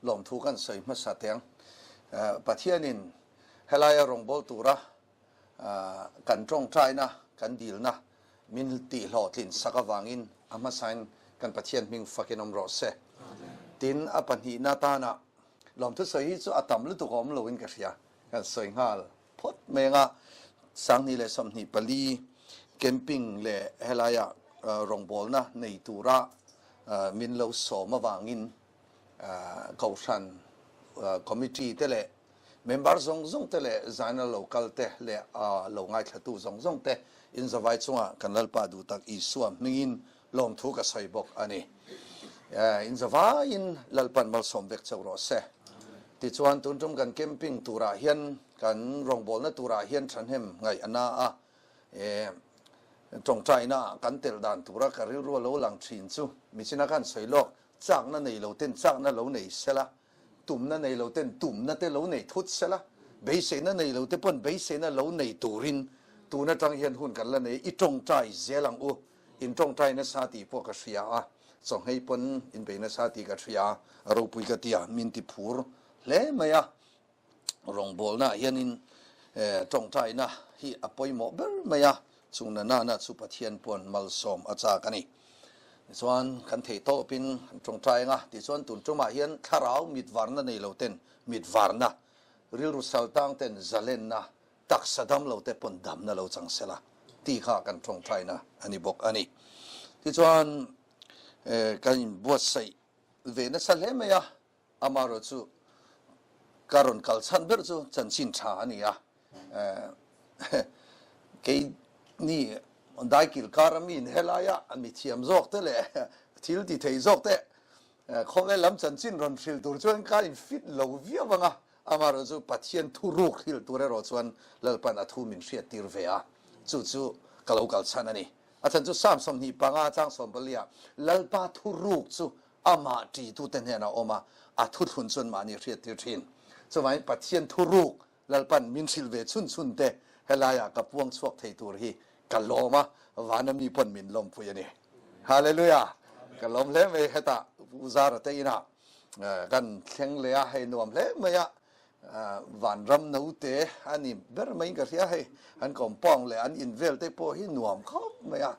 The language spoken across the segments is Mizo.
lawmthu kan sawi hmasa teh ang. Pathianin helaia rawngbâwl tura kan tawngtaina, kan dilna min tihhlawhtlin sak avangin a hmasain kan Pathian hming fakin awm rawh se. Tin, a pahnihna tana lawmthu sawi hi chu a tam lutuk awm loin ka hria, kan sawi nghal phawt mai anga 2024 camping leh helaia rawngbawlna nei tura min lo sawm avangin Kohhran committee te leh member zawng zawng te leh zaina lo kal te leh lo ngaithlatu zawng zawng te inzavai chungah kan Lalpa duh tak Isua hmingin lawmthu ka sawi bawk a ni. Inzavaiin Lalpan malsawm vek chauh rawh se. Tichuan tun tum kan camping turah hian kan rawngbawlna turah hian thahnem ngaih a na a, tawngtaina kan telh dan tura ka rilru a lo lang thin chu michina khan sawi lawk chakna nei lo ten chakna lo nei sela, tumna nei lo ten tumna te lo nei thut sela, beiseina nei lo te pawn beiseina lo nei turin tun atang hian hun kan la nei i tawngtai zel ang u. In tawngtai nasa tih pawh ka hria a, chawnghei pawn in bei nasa tih ka hria a, a ropui ka ti a, min ti phur hle mai a. Rawngbawlnaah hianin tawngtaina hi a pawimawh ber mai a, chung na nana chu Pathian pawn malsawm a chak a ni. Tichuan kan theih tawpin kan tawngtai ang a, tichuan tun tumah hian thlarau mit varna nei lo ten mit varna, rilru saltang ten zalenna, taksa dam lo te pawn damna lo chang sela tih kha kan tawngtaina a ni bawk a ni. Tichuan kan inbuatsaih ve nasa hle mai a, Amaherawh chu ka rawn kal chhan ber chu chanchin tha a ni a, keini daikil kara mi in helaia mi thiam zawk te leh thil ti thei zawk te khawvel lam chanchin rawn hrilh tur chuan ka in fit lo viau ang a, amaherawh chu Pathian thuruk hrilh tur erawh chuan Lalpan a thu min hriat tir ve a, chu chu ka lo kal chhan a ni. A chhan chu Psalm 25 chang 14 Lalpa thuruk chu Amah ṭitute hnenah a awm a, a thuthlun chuan mahni a hriattir ṭhin. Chuvangin Pathian thuruk Lalpan min hrilh ve chhun chhun te helaiah ka puang chhuak thei tur hi ka lawm a, vana mi pawn min lawmpui a ni. Hallelujah! Ka lawm hle mai hetah U Zara te inah kan thleng leh a, hei nuam hle mai a, Vanram naute a ni ber maiin ka hria hei, an compound leh an in vel te pawh hi nuam khawp mai a,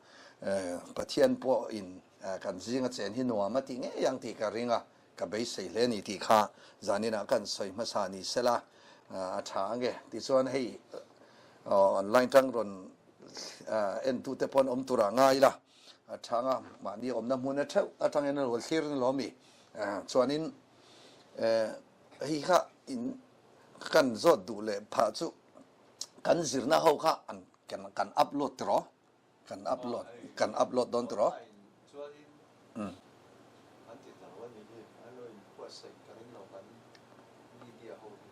Pathian pawhin kan zinga chen hi nuam a ti ngei ang tih ka ring a, ka beisei hle a ni tih kha zaninah kan sawi hmasa ni sela a tha ange. Tichuan hei online tang rawn entute pawh an awm turah ngai ila a tha anga mahni awmna hmun a theuh atangin a lo thlir ni lo mi chuanin Hei kha in kan zawt duh leh phah chu kan zirna ho kha an kan upload tiraw? Kan upload kan upload dawn tiraw?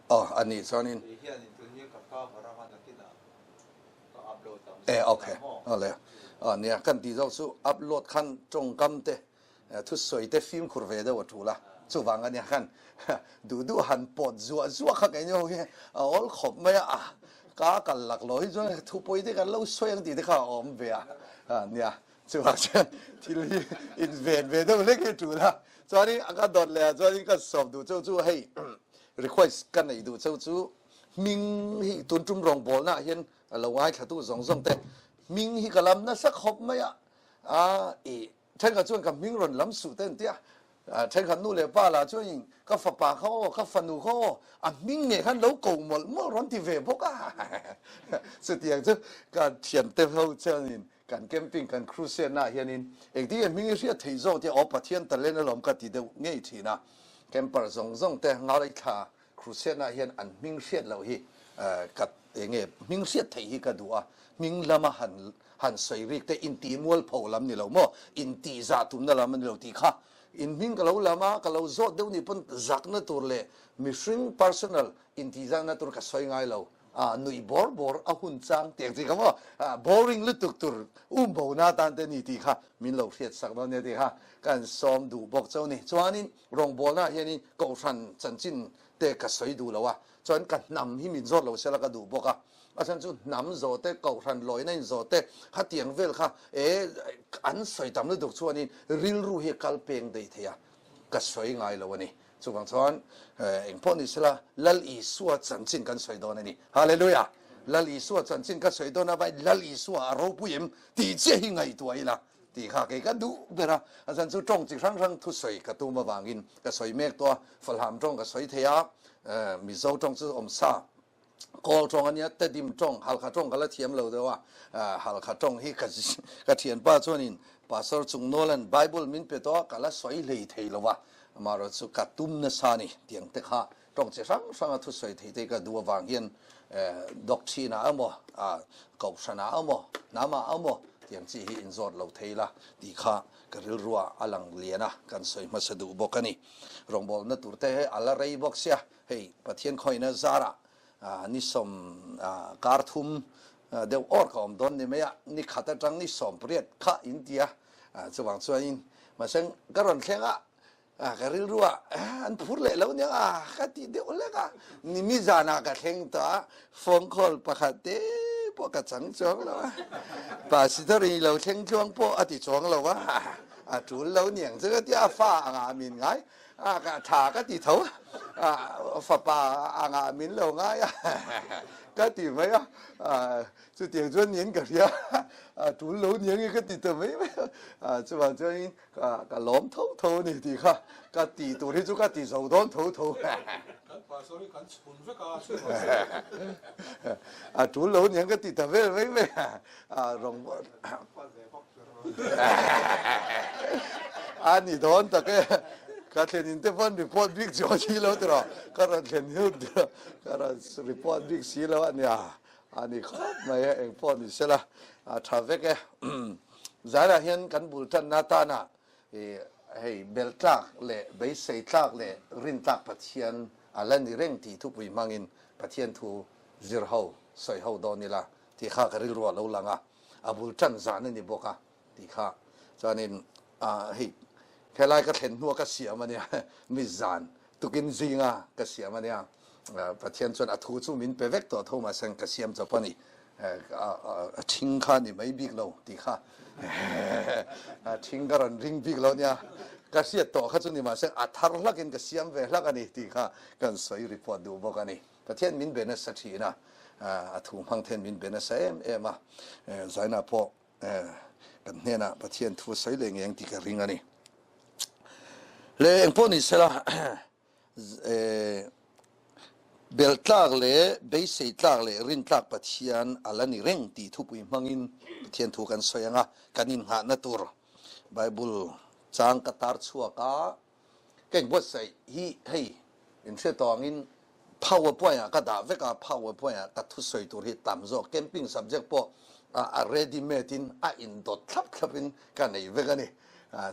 Aw a nih chuanin e okay awle aw nia kan tih zawk chu upload khan tawngkam te Thusawi te fimkhur ve deuh a tul a, chuvang a nia khan duh duh han pawt zuah zuah kha keini ho hi a awl khawp mai a, ka kal lak lo hi chuan thupawi te kan lo sawi ang tih te kha a awm ve a nia, chuvang chuan thil hi inven ve deuh hlek hi a tul a, chuanin a ka dawt leh ah chuanin ka sawm duh cheu chu hei request ka neih duh cheu chu hming hi tun tum rawngbawlna ah hian a lo ngaithlatu zawng zawng te hming hi ka lam nasa khawp mai a, a ih Thenkhat chuan ka hming rawn lam suh te an ti a, thenkhat nu leh pa lah chuan ka fapa kha aw, ka fanu kha aw, a hming ngei khan lo ko mawlh mawlh rawn ti ve bawk a. Chutiang chu ka thiante ho chuanin kan camping kan crusade naah hianin engtin nge hming i hriat theih zawk tia aw Pathian talent alawm ka ti deuh ngei thin a. Camper zawng zawng te ngaithla Crusade-ah hian an hming hriat loh hi ka enge hming hriat theih hi ka duh a, hming lama han han sawi rik te intih mualpho lam ni lo maw, intih zah tumna lam a ni lo tih kha in hming ka lo lam a, ka lo zawt deuh nih pawn zakna tur leh mihring personal intih zahna tur ka sawi ngai lo, a nuih bawr bawr a hun chang tiang chi kha maw, boring lutuk tur um bo na tan te ni tih kha min lo hriat sak dawn nia tih kha kan sawm duh bawk chauh a ni. Chuanin Rawngbawlnaah hianin Kohhran chanchin te ka sawi duh lo a, chuan ka hnam hi min zawt lo sela ka duh bawk a, a chhan chu hnam zawh te, Kohhran lawina in zawh te, khatiang vel kha e an sawi tam lutuk chuanin rilru hi a kal peng daih thei a, ka sawi ngai lo a ni. Chuvang chuan engpawh ni sela Lal Isua chanchin kan sawi dawn a ni. Hallelujah! Lal Isua chanchin ka sawi dawn avangin Lal Isua a ropui em tih chiah hi ngaihtuah ila tih kha kei ka duh ber a. A chan chu tawng chi hrang hrang thusawi ka tum avangin ka sawi mek tawh a, Falham tawng ka sawi thei a, Mizo tawng chu awm sa. Kawl tawng a nia, Tedim tawng, Halkha tawng ka la thiam lo deuh a, Halkha tawng hi ka ka thianpa chuanin Pastor Chungnuala'n Bible min pe tawh a, ka la sawi hlei thei lo a, amaherawhchu ka tum nasa a ni tiang te kha tawng chi hrang hranga thusawi thei te ka duh avang hian doctrine ah emaw, kohhran ah emaw, hnam ah emaw tiang chi hi inzawt lo thei la tih kha ka rilruah a lang lian a, kan sawi hmasa duh bawk a ni. Rawngbawlna tur te a la rei bawk sia. Hei Pathian khawina zarah ni sawm kar thum deuh awr ka awm dawn ni mai a, ni khat atang ni sawm pariat kha in ti a, chuvang chuanin mahse ka rawn thleng a, ka rilru ah an phur leh lo aniang a ka ti deuh hlek a, ni mi zanah ka thleng tawh a, phone call pakhat te pawh ka chang chuang lo a, pastor in ilo thleng tluang pawh a ti chuang lo a, a tul lo niang chu ka ti a, fa angah min ngai. A ka tha ka ti tho a, fapa angah min lo ngai a ka ti mai a, chutiang chuan niin ka hria a, tul lo niang hi ka ti ta mai mai a, chuvang chuanin ka lawm tho tho a ni tih kha ka ti tur hi chu ka ti zo dawn tho tho. Kan pastor hi kan chhun vek a, chuvang chuan. A tul lo niang ka ti ta vel mai mai a, rawng. A ni dawn tak e, ka thlen in te pawn report bik chuang si lo tiraw, ka rawn thlen hiu tiraw, ka rawn report bik si lo a nia, a ni khawp mai e, eng pawh ni sela a tha vek e. Zairah hian kan bul tanna atana hei bel tlak leh beisei tlak leh rin tlak Pathian a la ni reng tih thupui hmangin Pathian thu zir ho sawi ho dawn ila tih kha ka rilru a lo lang a. a bul tan zan a ni bawk a tih kha chuanin hei helai ka thlen hnua ka siam a nia mi zan tukin zinga ka siam a nia Pathian chuan a thu chu min pe vek tawh tho mahse ka siam chawp a ni a thing kha ni mai bik lo tih kha a thing ka rawn ring bik lo nia ka hriat tawh kha chu ni mahse a thar hlakin ka siam ve hlak a ni tih kha kan sawi report duh bawk a ni. Pathian min be nasa thin a, a thu hmang then min be nasa em em a, Zaina pawh kan hnenah Pathian thu a sawi leh ngei ang tih ka ring a ni. Le engpawh ni sela, belh tlak leh beisei tlak leh rin tlak Pathian a la ni reng tih thupui hmangin Pathian thu kan sawi ang a, kan innghahna tur Bible chang ka tar chhuak a, Ka inbuatsaih hi hei inhriat tawh angin power point ah ka dah vek a, power point ah ka thusawi tur hi tam zawk, camping subject pawh a ready made in a indawt thlap thlap in ka nei vek a ni.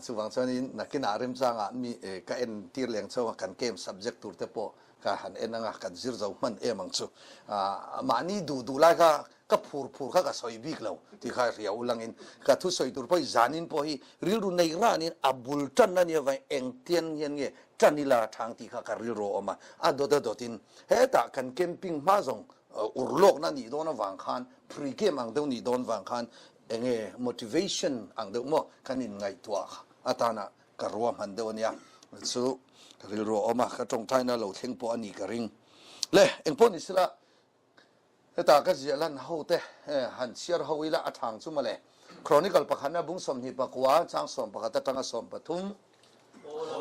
Chuvang chuanin nakinah remchangah mi ka en tir leng chauh a, kan camp subject tur te pawh ka han en ang a, kan zir zo hman em ang chu. Mahni duh duh lai kha ka phur phur kha ka sawi bik lo tih kha hria ulangin ka thusawi tur pawh hi zanin pawh hi rilru nei ranin a bul tan a nia vang engtian hian nge tan ila thang tih kha ka rilru a awm a, a dawt a dawtin hetah kan camping hma zawng urlawkna nih dawn avang khan pre game ang deuh nih dawn vang khan enge motivation ang deuh maw kan inngaihtuah atana ka ruahman deuh a nia chu ka rilru a awm a, ka tawngtaina lo thleng pawh a nih ka ring. Le engpawh ni sela Heta ka ziah lan ho te han chhiar ho ila a thang chu mawle. Chronicle pakhatna bung 29 chang 11 atanga 13,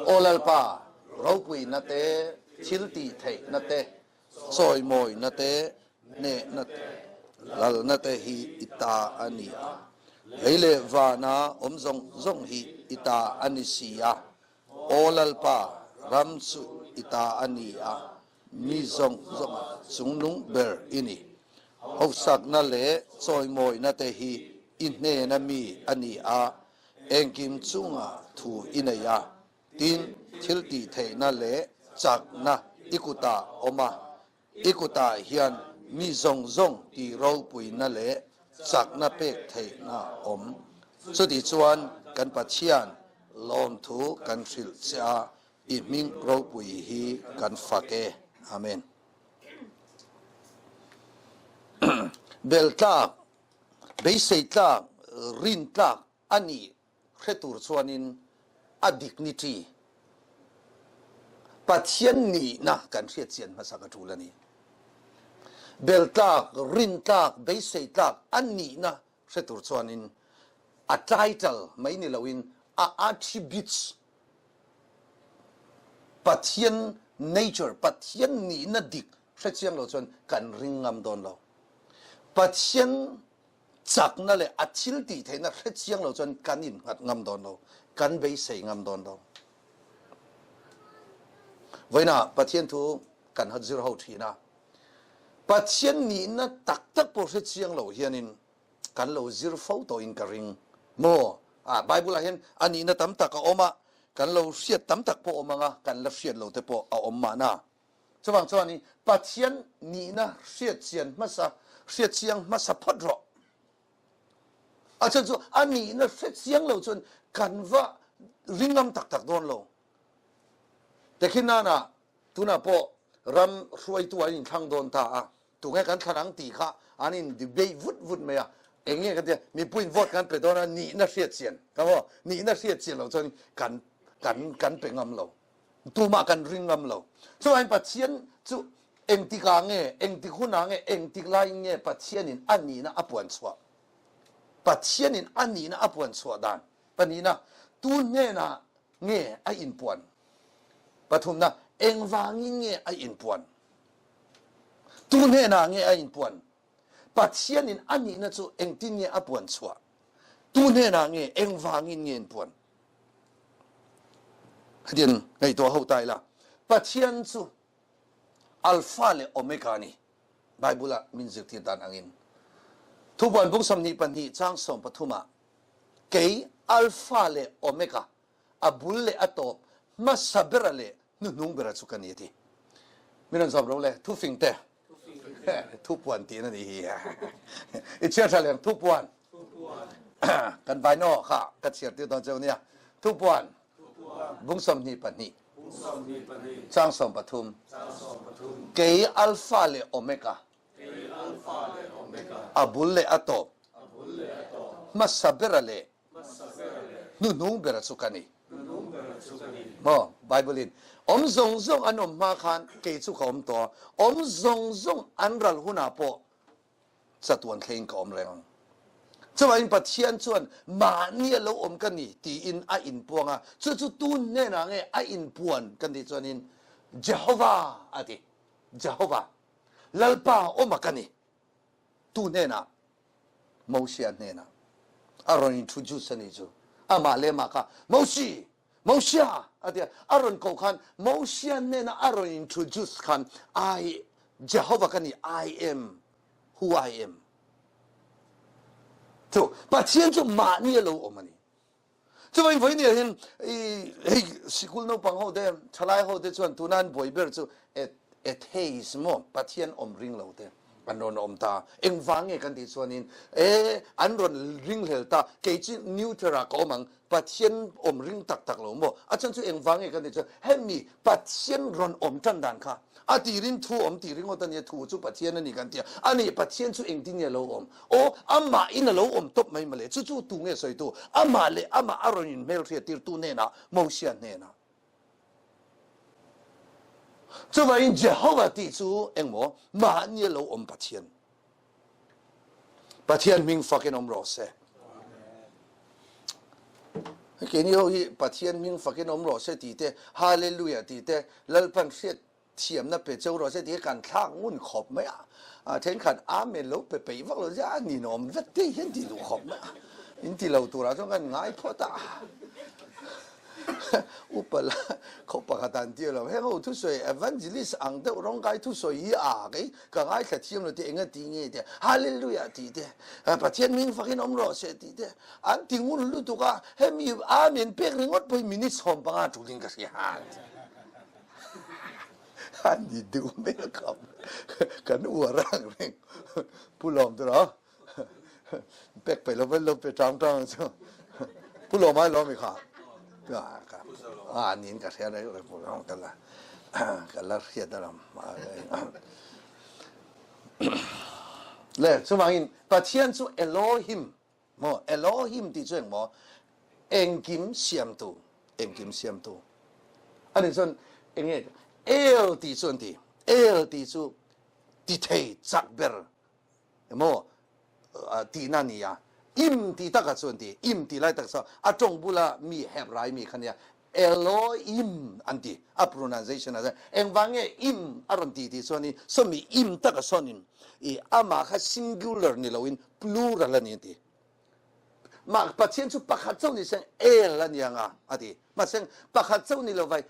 Aw Lalpa, ropuina te, thil tih theihna te, chawimawina te, hnehna te, lalna te hi i ta a ni a. Lei leh vana awm zawng zawng hi i ta a ni si a. Aw Lalpa, ram chu i ta a ni a. Mi zawng zawng chungnung ber i ni. Hosakna leh chawimawina te hi i hnena mi a ni a, engkim chungah thu i nei a, tin, thil tihtheihna leh chakna i kutah awm a, i kutah hian mi zawng zawng tih ropuina leh chakna pek theihna awm. Chutichuan kan Pathian lawmthu kan hrilh che a, I hming ropui hi kan fak e. Amen. Bel tlak, beisei tlak, rin tlak a nih hre tur chuanin a dignity. Pathian nihna kan hriat chian hmasa ka tul a ni. Bel tlak, rin tlak, beisei tlak a nihna hre tur chuanin a title mai ni loin a attributes, Pathian nature, Pathian nihna dik hre chiang lo chuan kan ring ngam dawn lo. Pathian chakna leh a thil tih theihna hre chiang lo chuan kan innghat ngam dawn lo, kan beisei ngam dawn lo. Vawiinah Pathian thu kan han zir ho thin a, Pathian nihna tak tak pawh hre chiang lo hianin kan lo zir fo tawhin ka ring maw? Ah, Bible ah hian a nihna tam tak a awm a, kan lo hriat tam tak pawh awm ang a, kan la hriat lo te pawh a awm mahna. Chuvang chuan Pathian nihna hriat chian hmasa, hriat chiang hmasa phawt rawh. A chhan chu a nihna hre chiang lo chuan kan va ringam tak tak dawn lo. Tekhin nana tunah pawh ram hruaitu an inthlang dawn ta a, tunge kan thlan ang tih kha an in debate vut vut mai a, eng nge kan tia mipuiin vote kan pe dawn a, nihna hriat chian, ka maw? Nihna hriat chian lo chuan kan kan kan pe ngam lo. Tumah kan ring ngam lo. Chuvangin Pathian chu engtikah nge, engtik hunah nge, engtik laiin nge Pathianin a nihna a puan chhuah? Pathianin a nihna a puan chhuah dan pahnihna, tu hnenah nge a inpuan? Pathumna, engvangin nge a inpuan? Tu hnenah nge a inpuan? Pathianin a nihna chu engtin nge a puan chhuah? Tu hnenah nge, engvangin nge inpuan? Hetiang ngaihtuah ho ta ila, Pathian chu Alpha leh Omega a ni. Bible-ah min zirtir dan angin. Thupuan bung 22 chang 13 ah kei Alpha leh Omega, a bul leh a tawp, hmasa bera leh hnuhnung bera chu ka ni a ti. Min rawn zawm ro le, thufing te. Thupuan tiin a nih hi. I chhiar tha leng thupuan. Kan vai no kha ka chhiar tir dawn cheu nia. Thupuan. Bung 22. Chang 13. Kei Alpha leh Omega. A bul leh a tawp. Hmasa bera leh hnuhnung bera chu ka ni. Maw? Bible in awm zawng zawng an awm hma khan kei chu ka awm tawh a, awm zawng zawng an ral hunah pawh chatuan thleng ka awm reng ang. Chuvangin Pathian chuan mahni a lo awm ka ni tiin a inpuang a, chu chu tun hnenah nge a inpuan kan tih chuanin Jehovah a ti. Jehovah, Lalpa awma ka ni. Tu hnenah? Mosia hnenah a rawn introduce a nih chu. Amah leh amah kha, Mosi! Mosia! a ti a. A rawn koh khan Mosia hnenah a rawn introduce khan, I, Jehovah ka ni, I am who I am. Chu, Pathian chu mahni a lo awm a ni. Chuvangin vawiin ah hian hei sikul naupang ho te, thalai ho te chuan tuna an buai ber chu atheist maw, Pathian awm ring lo te an rawn awm ta. Engvang nge kan tih chuanin e an rawn ringhlel ta, kei chu neutral ah ka awm ang, Pathian awm ring tak tak lo maw? A chhan chu engvang nge kan tih chuan hemi Pathian rawn awm tan dan kha a tirin thu awm tih ringawt a nia, thu chu Pathian a ni kan ti a, a nih Pathian chu engtin nge a lo awm? Aw, amah in a lo awm tawp mai mawle, chu chu tu nge sawitu? Amah leh amah a rawn inhmelhriat tirtu hnenah, Mosia hnenah. Chuvangin Jehovah tih chu engmaw? Mahni a lo awm Pathian. Pathian hming fakin awm rawh se. Keini ho hi Pathian hming fakin awm rawh se tih te, Hallelujah tih te, Lalpan hriat thiamna pe cheu rawh se tih hi kan thlak ngun khawp mai a. A thenkhat Amen lo pe peih vak lo zia a ninawm vek te hian ti duh khawp mai a. In ti lo turah chuan kan ngai phawt a. Upa la khawp pakhat an ti lo. Heng ho thusawi evangelist ang deuh rawngkai thusawi hi a kei ka ngaithla thiam lo te enga ti nge te Hallelujah tih te Pathian hming fakin awm rawh se tih te an ti ngun lutuk a. Hemi Amen pek ringawt pawh hi minute 15 tulin ka hria. An ni duh mai khawp kan uar ang reng pu lawm tu ro pek pe lo lo pe tang tang chu pu lawm ai lawm i kha a nin ka hria reng reng pu lawm ka la ka la hriat alam le chuvangin Pathian chu Elohim Maw Elohim tih chu eng maw? Engkim siamtu, engkim siamtu. Ani chuan enge? El tih chu an ti. El tih chu ti thei chak ber emaw tihna a ni a. Im tih takah chu an ti. Im tih lai tak chu a tawng bula mi Hebrai mi kha nia. Elohim an ti. A pronunciation ah chuan engvang nge im a rawn ti tih chuanin sawmi im takah sawnin i amah kha singular ni loin plural a ni an ti. Mah Pathian chu pakhat chauh ni seng El a ni ang a a ti. Mahse pakhat chauh ni lo vai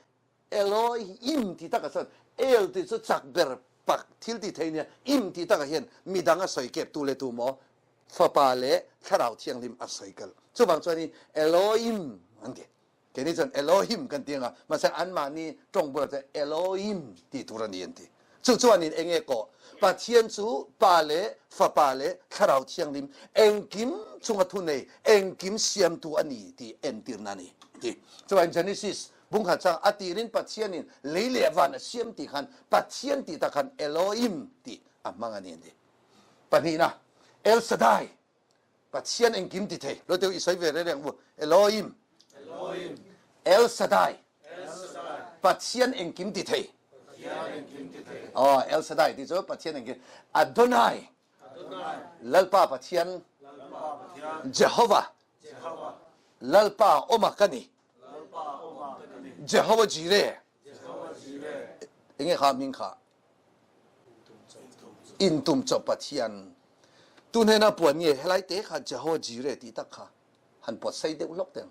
Elohim ti takah chuan El tih chu chak ber pak thil ti thei nia im ti takah hian midang a sawi kep tu leh tu maw Fapa leh Thlarau Thianghlim a sawi kal. Chuvang chuanin Elohim an ti. Keini chuan Elohim kan ti anga, mahse anmahni tawng bulah chuan Elohim tih tur a ni an ti. Chu chuanin eng nge kawh? Pathian chu Pa leh Fapa leh Thlarau Thianghlim engkim chunga thu nei, engkim siamtu a ni tih entirna a ni a ti. Chuan Genesis bungkhat chang a tirin Pathianin lei leh van a siam tih khan Pathian tih tak khan Elohim tih a hmang a ni an ti. Pahnihna, El Shaddai Pathian engkim ti thei. Lo teu i sawi ve reng reng u. Elohim. Elohim. El Shaddai. El Shaddai. Pathian engkim ti thei. Pathian engkim ti thei. Oh, El Shaddai ti chu Pathian engkim. Adonai. Adonai. Lalpa Pathian. Lalpa Pathian. Jehovah. Jehovah. Lalpa oma ka ni. Lalpa oma ka ni. Jehovah Jireh. Jehovah Jireh. Enge kha ming kha? In tum chawp Pathian tu hnena puan nge helai te kha Jehovah Jireh tih tak kha han pawt sei deuh hlawk teng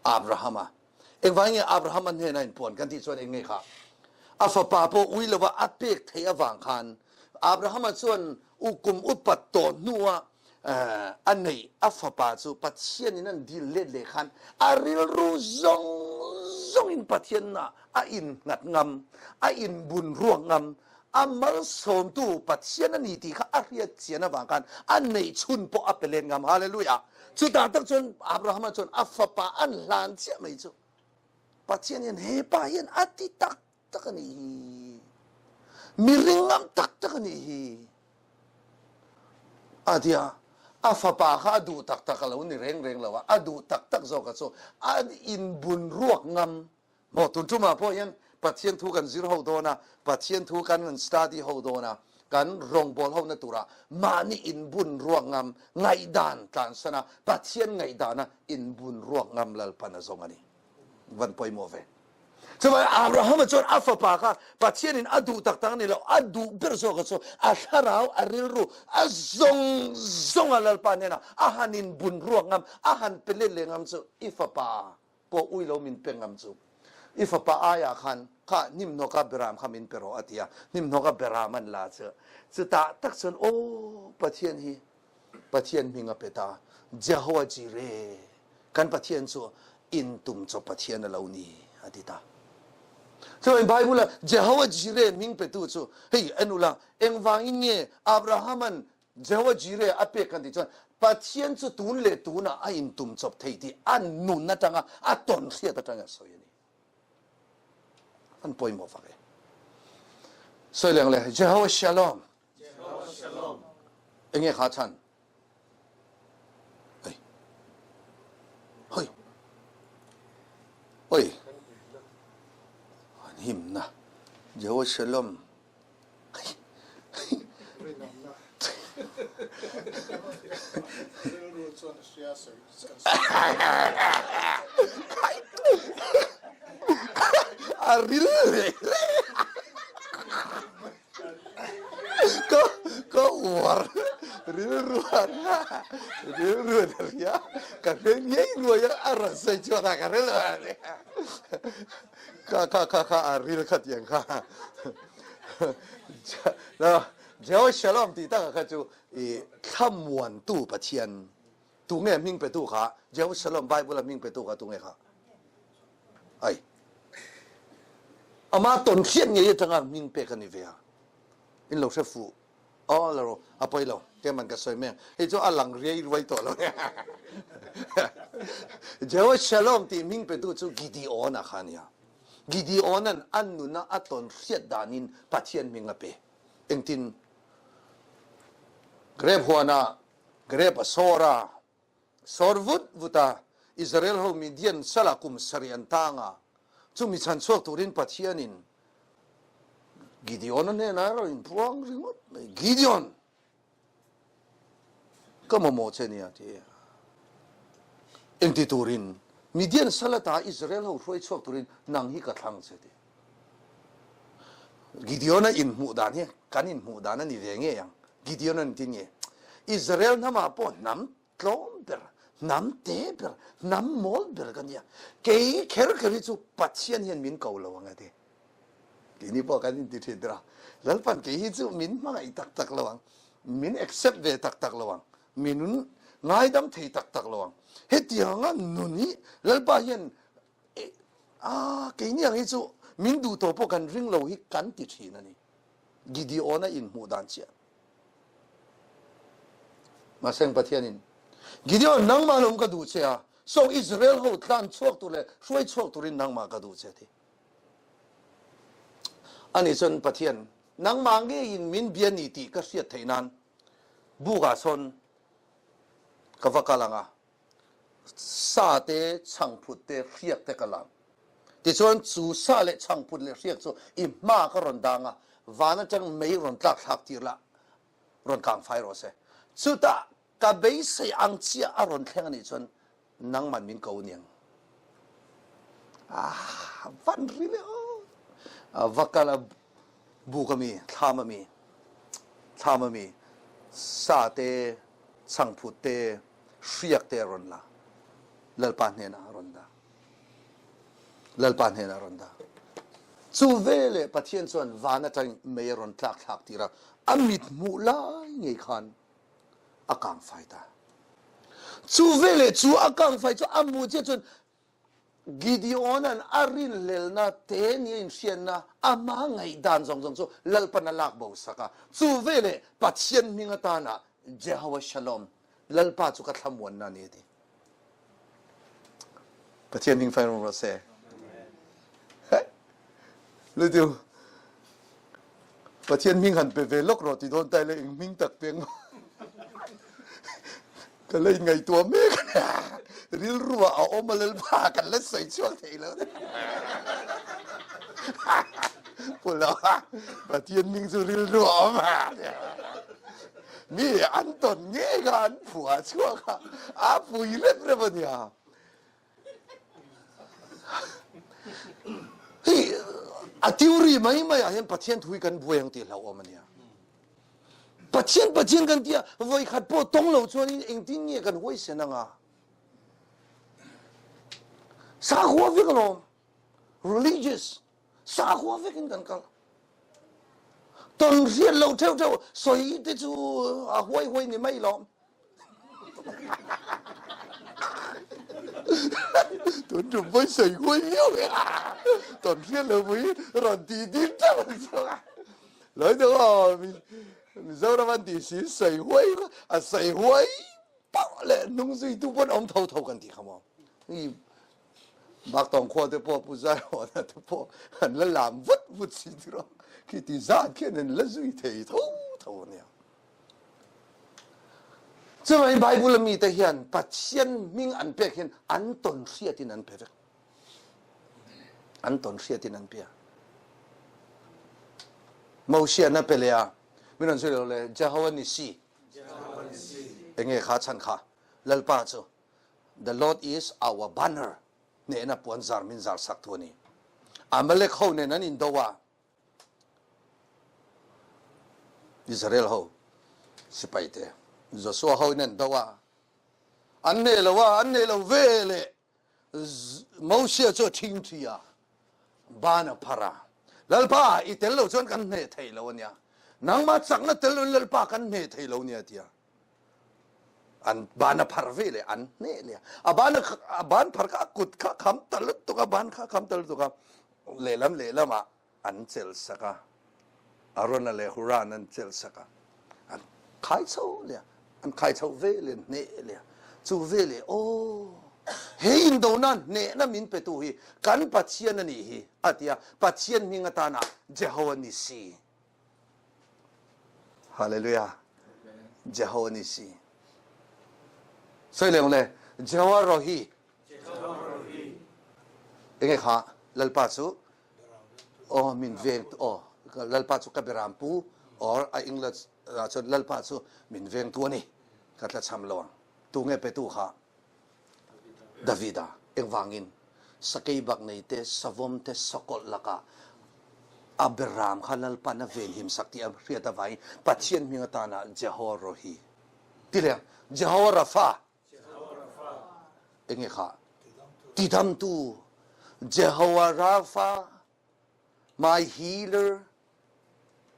Abrahama engvang nge Abraham an hnena in puan kan tih chuan eng nge kha a fapa pawh ui lova a pek theih avang khan Abrahama chuan ukum upat tawh hnuah a neih a fapa chu Pathian in an dil let leh khan a rilru zawng zawng in Pathian ah a in nghat ngam a in bun ruak ngam a malsawmtu Pathian a ni tih kha a hriat chian avang khan a neih chhun pawh a pe let ngam hallelujah chutah tak chuan Abrahama chuan a fapa an hlan chiah mai chu Pathian hian he pa hian a ti tak tak a nih hi. Mi ringngam tak tak a nih hi. A tia a fapa kha a duh tak tak a lo ni reng reng lo a, a duh tak tak zawk a chu a inbun ruak ngam. Maw tun tumah pawh hian Pathian thu kan zir ho dawn a, Pathian thu kan han study ho dawn a, kan rawngbawl hona turah mahni inbun ruak ngam ngaihdan tlansan a, Pathian ngaihdana inbun ruak ngam Lalpan a zawng a ni. Van pawimawh ve. Chuvai Abrahama chuan a fapa kha Pathianin a duh tak tak a ni lo, a duh ber zawk a chu a thlarau, a rilru, a zawng zawng a Lalpa hnenah a han inbun ruak ngam, a han pe let leh ngam chu i fapa pawh ui lo min pe ngam chu. I fapa aiah khan kha hnimhnawka beram kha min pe rawh a ti a, hnimhnawka beram an la chu. Chutah tak chuan aw Pathian hi Pathian hming a pe ta. Jehovah Jireh, kan Pathian chu in tum chaw Pathian a lo ni, a ti ta. Chuan Bible a Jehovah Jireh hming petu chu hei en ula engvangin nge Abrahaman Jehovah Jireh a pek kan tih chuan Pathian chu tun leh tunah a in tum chawp thei tih a nun atanga a tawn hriat atanga a sawi a ni. An pawimawh vak e. Sawi leng le Jehovah Shalom. Enge kha chhan? Oi. Hoi. Oi. An himna. Jehovah Shalom. A ril le Ka ka uar rilru rilru a ria ka hre ngei ruai a a rawn sawi chuan a ka hre lo a ni ka ka ka kha a ril kha tiang kha Jehovah Shalom tih taka kha chu i thlamuantu Pathian tu nge hming petu kha Jehovah Shalom Bible a hming petu kha tu nge kha ai Ama tawn hriat ngei atanga hming pek a ni ve a. In lo hre fuh. Aw la ro, a pawi lo. Keman ka sawi mai ang. Hei chu a lang riai ruai tawh lo. Jehovah Shalom tih hming petu chu Gideon-a kha a nia. Gideon-a'n a nuna a tawn hriat danin Pathian hming a pe. Engtin? Grep huanah grep a sawr a. Sawr vut vut a, Israel ho Midian salah kum sarih an tang a, chumi chhan chhuak turin Pathianin. Gideon-a hnenah erawh inpuang ringawt mai, Gideon! Ka mamawh che nia ti a. Engti turin Midian sal ata Israel ho hruai chhuak turin nang hi ka thlang che ti. Gideon-a inhmuh dan hi kan inhmuh dan a ni ve ngei ang. Gideon-a engtin nge? Israel hnamah pawh hnam tlawm ber, hnam te ber, hnam mawl ber ka nia. Kei kher kher hi chu Pathian hian min ko lo ang a ti. Keini pawh kan inti thin tir a, Lalpan kei hi chu min hmangaih tak tak lo ang, min accept ve tak tak lo ang, min ngaidam thei tak tak lo ang. Hetianga nun hi Lalpa hian a keini ang hi chu min duh tawh pawh kan ring lo hi kan ti thin a ni. Gideon-a inhmuh dan chiah. Mahse Pathianin, Gideon, nangmah lawm ka duh che a, saw Israel ho tlan chhuak tur leh hruai chhuak turin nangmah ka duh che ti. Ani chuan Pathian, nangmah ngeiin min bia ni tih ka hriat theih nan bukah sawn ka va kal ang a, sa te, chhangphut te, hriak te ka lam. Tichuan chu sa leh chhangphut leh hriak chu i hma ka rawn dang a, van atang mei rawn tlak thlak tir la, rawn kang fai rawh se. Chutah ka beisei ang chiah a rawn thleng a nih chuan nangman min ko niang. Ah, van ri le aw. A va kal a buk a mi, thlam a mi, thlam a mi, sa te, chhangphut te, hriak te a rawn la. Lalpa hnenah a rawn dah. Lalpa hnenah a rawn dah. Chu veleh Pathian chuan van atang mei a rawn tlak thlak tir a, a mit hmuh lai ngei khan a kang fai ta. Chu veleh chu a kang fai chu a hmuh chiah chuan Gideon-a'n a rinhlelna te nia inhriatna ama ngaihdan zawng zawng chu Lalpan a lak bo sak a. Chu veleh Pathian hming atana Jehovah Shalom, Lalpa chu ka thlamuanna a ni a ti. Pathian hming fai rawh se. Lutu Pathian hming han pe ve lawk rawh ti dawn tai le eng hming tak peng maw. Ka la inngaihtuah mek a nia. Rilru ah a awm a Lalpa kan la sawi chhuak thei lo. Pula Pathian hming chu rilru a awm a. Mi an tawn ngei kha an phuah chhuak a, a pui rep rep a nia. Hei a theory mai mai ah hian Pathian thu hi kan buai ang tih hlauhawm a nia. Pathian Pathian kan tia voi khat pawh tawng lo chuanin engtin nge kan huaisen anga? Sakhua vek alawm. Religious sakhua vekin kan kal. Ton hriat lo theuh theuh sawi te chu a huai huai ni mai lawm. Tun tum pawh sawi huai viau e. Ton hriat lo pui rawn ti ding theuh ang chu. Loi deuh aw Mizoram an tih si sawi huai a sawi huai pauh leh hnung zuitu pawn awm tho tho kan tih kha maw. Baktawng khua te pawh Pu Zaihawn te pawh an la lam vut vut si tiraw. Khi ti zat khian an la zui thei tho tho ania. Chuvangin Bible a mite hian Pathian hming an pek hian an tawn hriatin an pe vek. An tawn hriatin an pe a. Mosiah na pe leh a, min rawn zui lo le, Jehovah Nissi. Enge kha chhan kha? Lalpa chu The Lord is our banner hnehna puan zar min zar sak thu a ni. Amalek ho nen an indo a, Israel ho sipai te Joshua ho in an do a, an hneh lo a, an hneh lo ve leh Moses chu a ṭhingṭhi a, ban a phar a, Lalpa, i tel lo chuan kan hneh thei lo a nia, nangmah chakna tel loin Lalpa kan hneh thei lo nia tia an ban a phar ve leh an hneh leh a ban a ban phar kha a kut kha kham ta lutuk a ban kha kham ta lutuk a lehlam lehlam ah an chelh sak a Arona leh Huran an chelh sak a an khai chho leh a an khai chho ve leh hneh leh a chu ve leh aw he indona hnehna min petu hi kan Pathian a nih hi a ti a Pathian hming atana Jehovah Nissi Hallelujah. Jehovah Nissi. Soi leng le Jehovah Rohi. Enge kha Lalpa chu oh min veng oh. Lalpa chu ka beram pu or a English ah chuan Lalpa chu min vengtu a ni. Ka tlachham lo ang. Tu nge petu kha? Davida. Engvangin? Sakei bak nei te, savawm te, sakawlh lakah a beram kha Lalpa'n a venhim sak tih a hriat avangin Pathian hming atana Jehoah Rohi ti leh ang. Jehoah Rapha. Enge kha? Tidamtu. Jehoah Rapha, my healer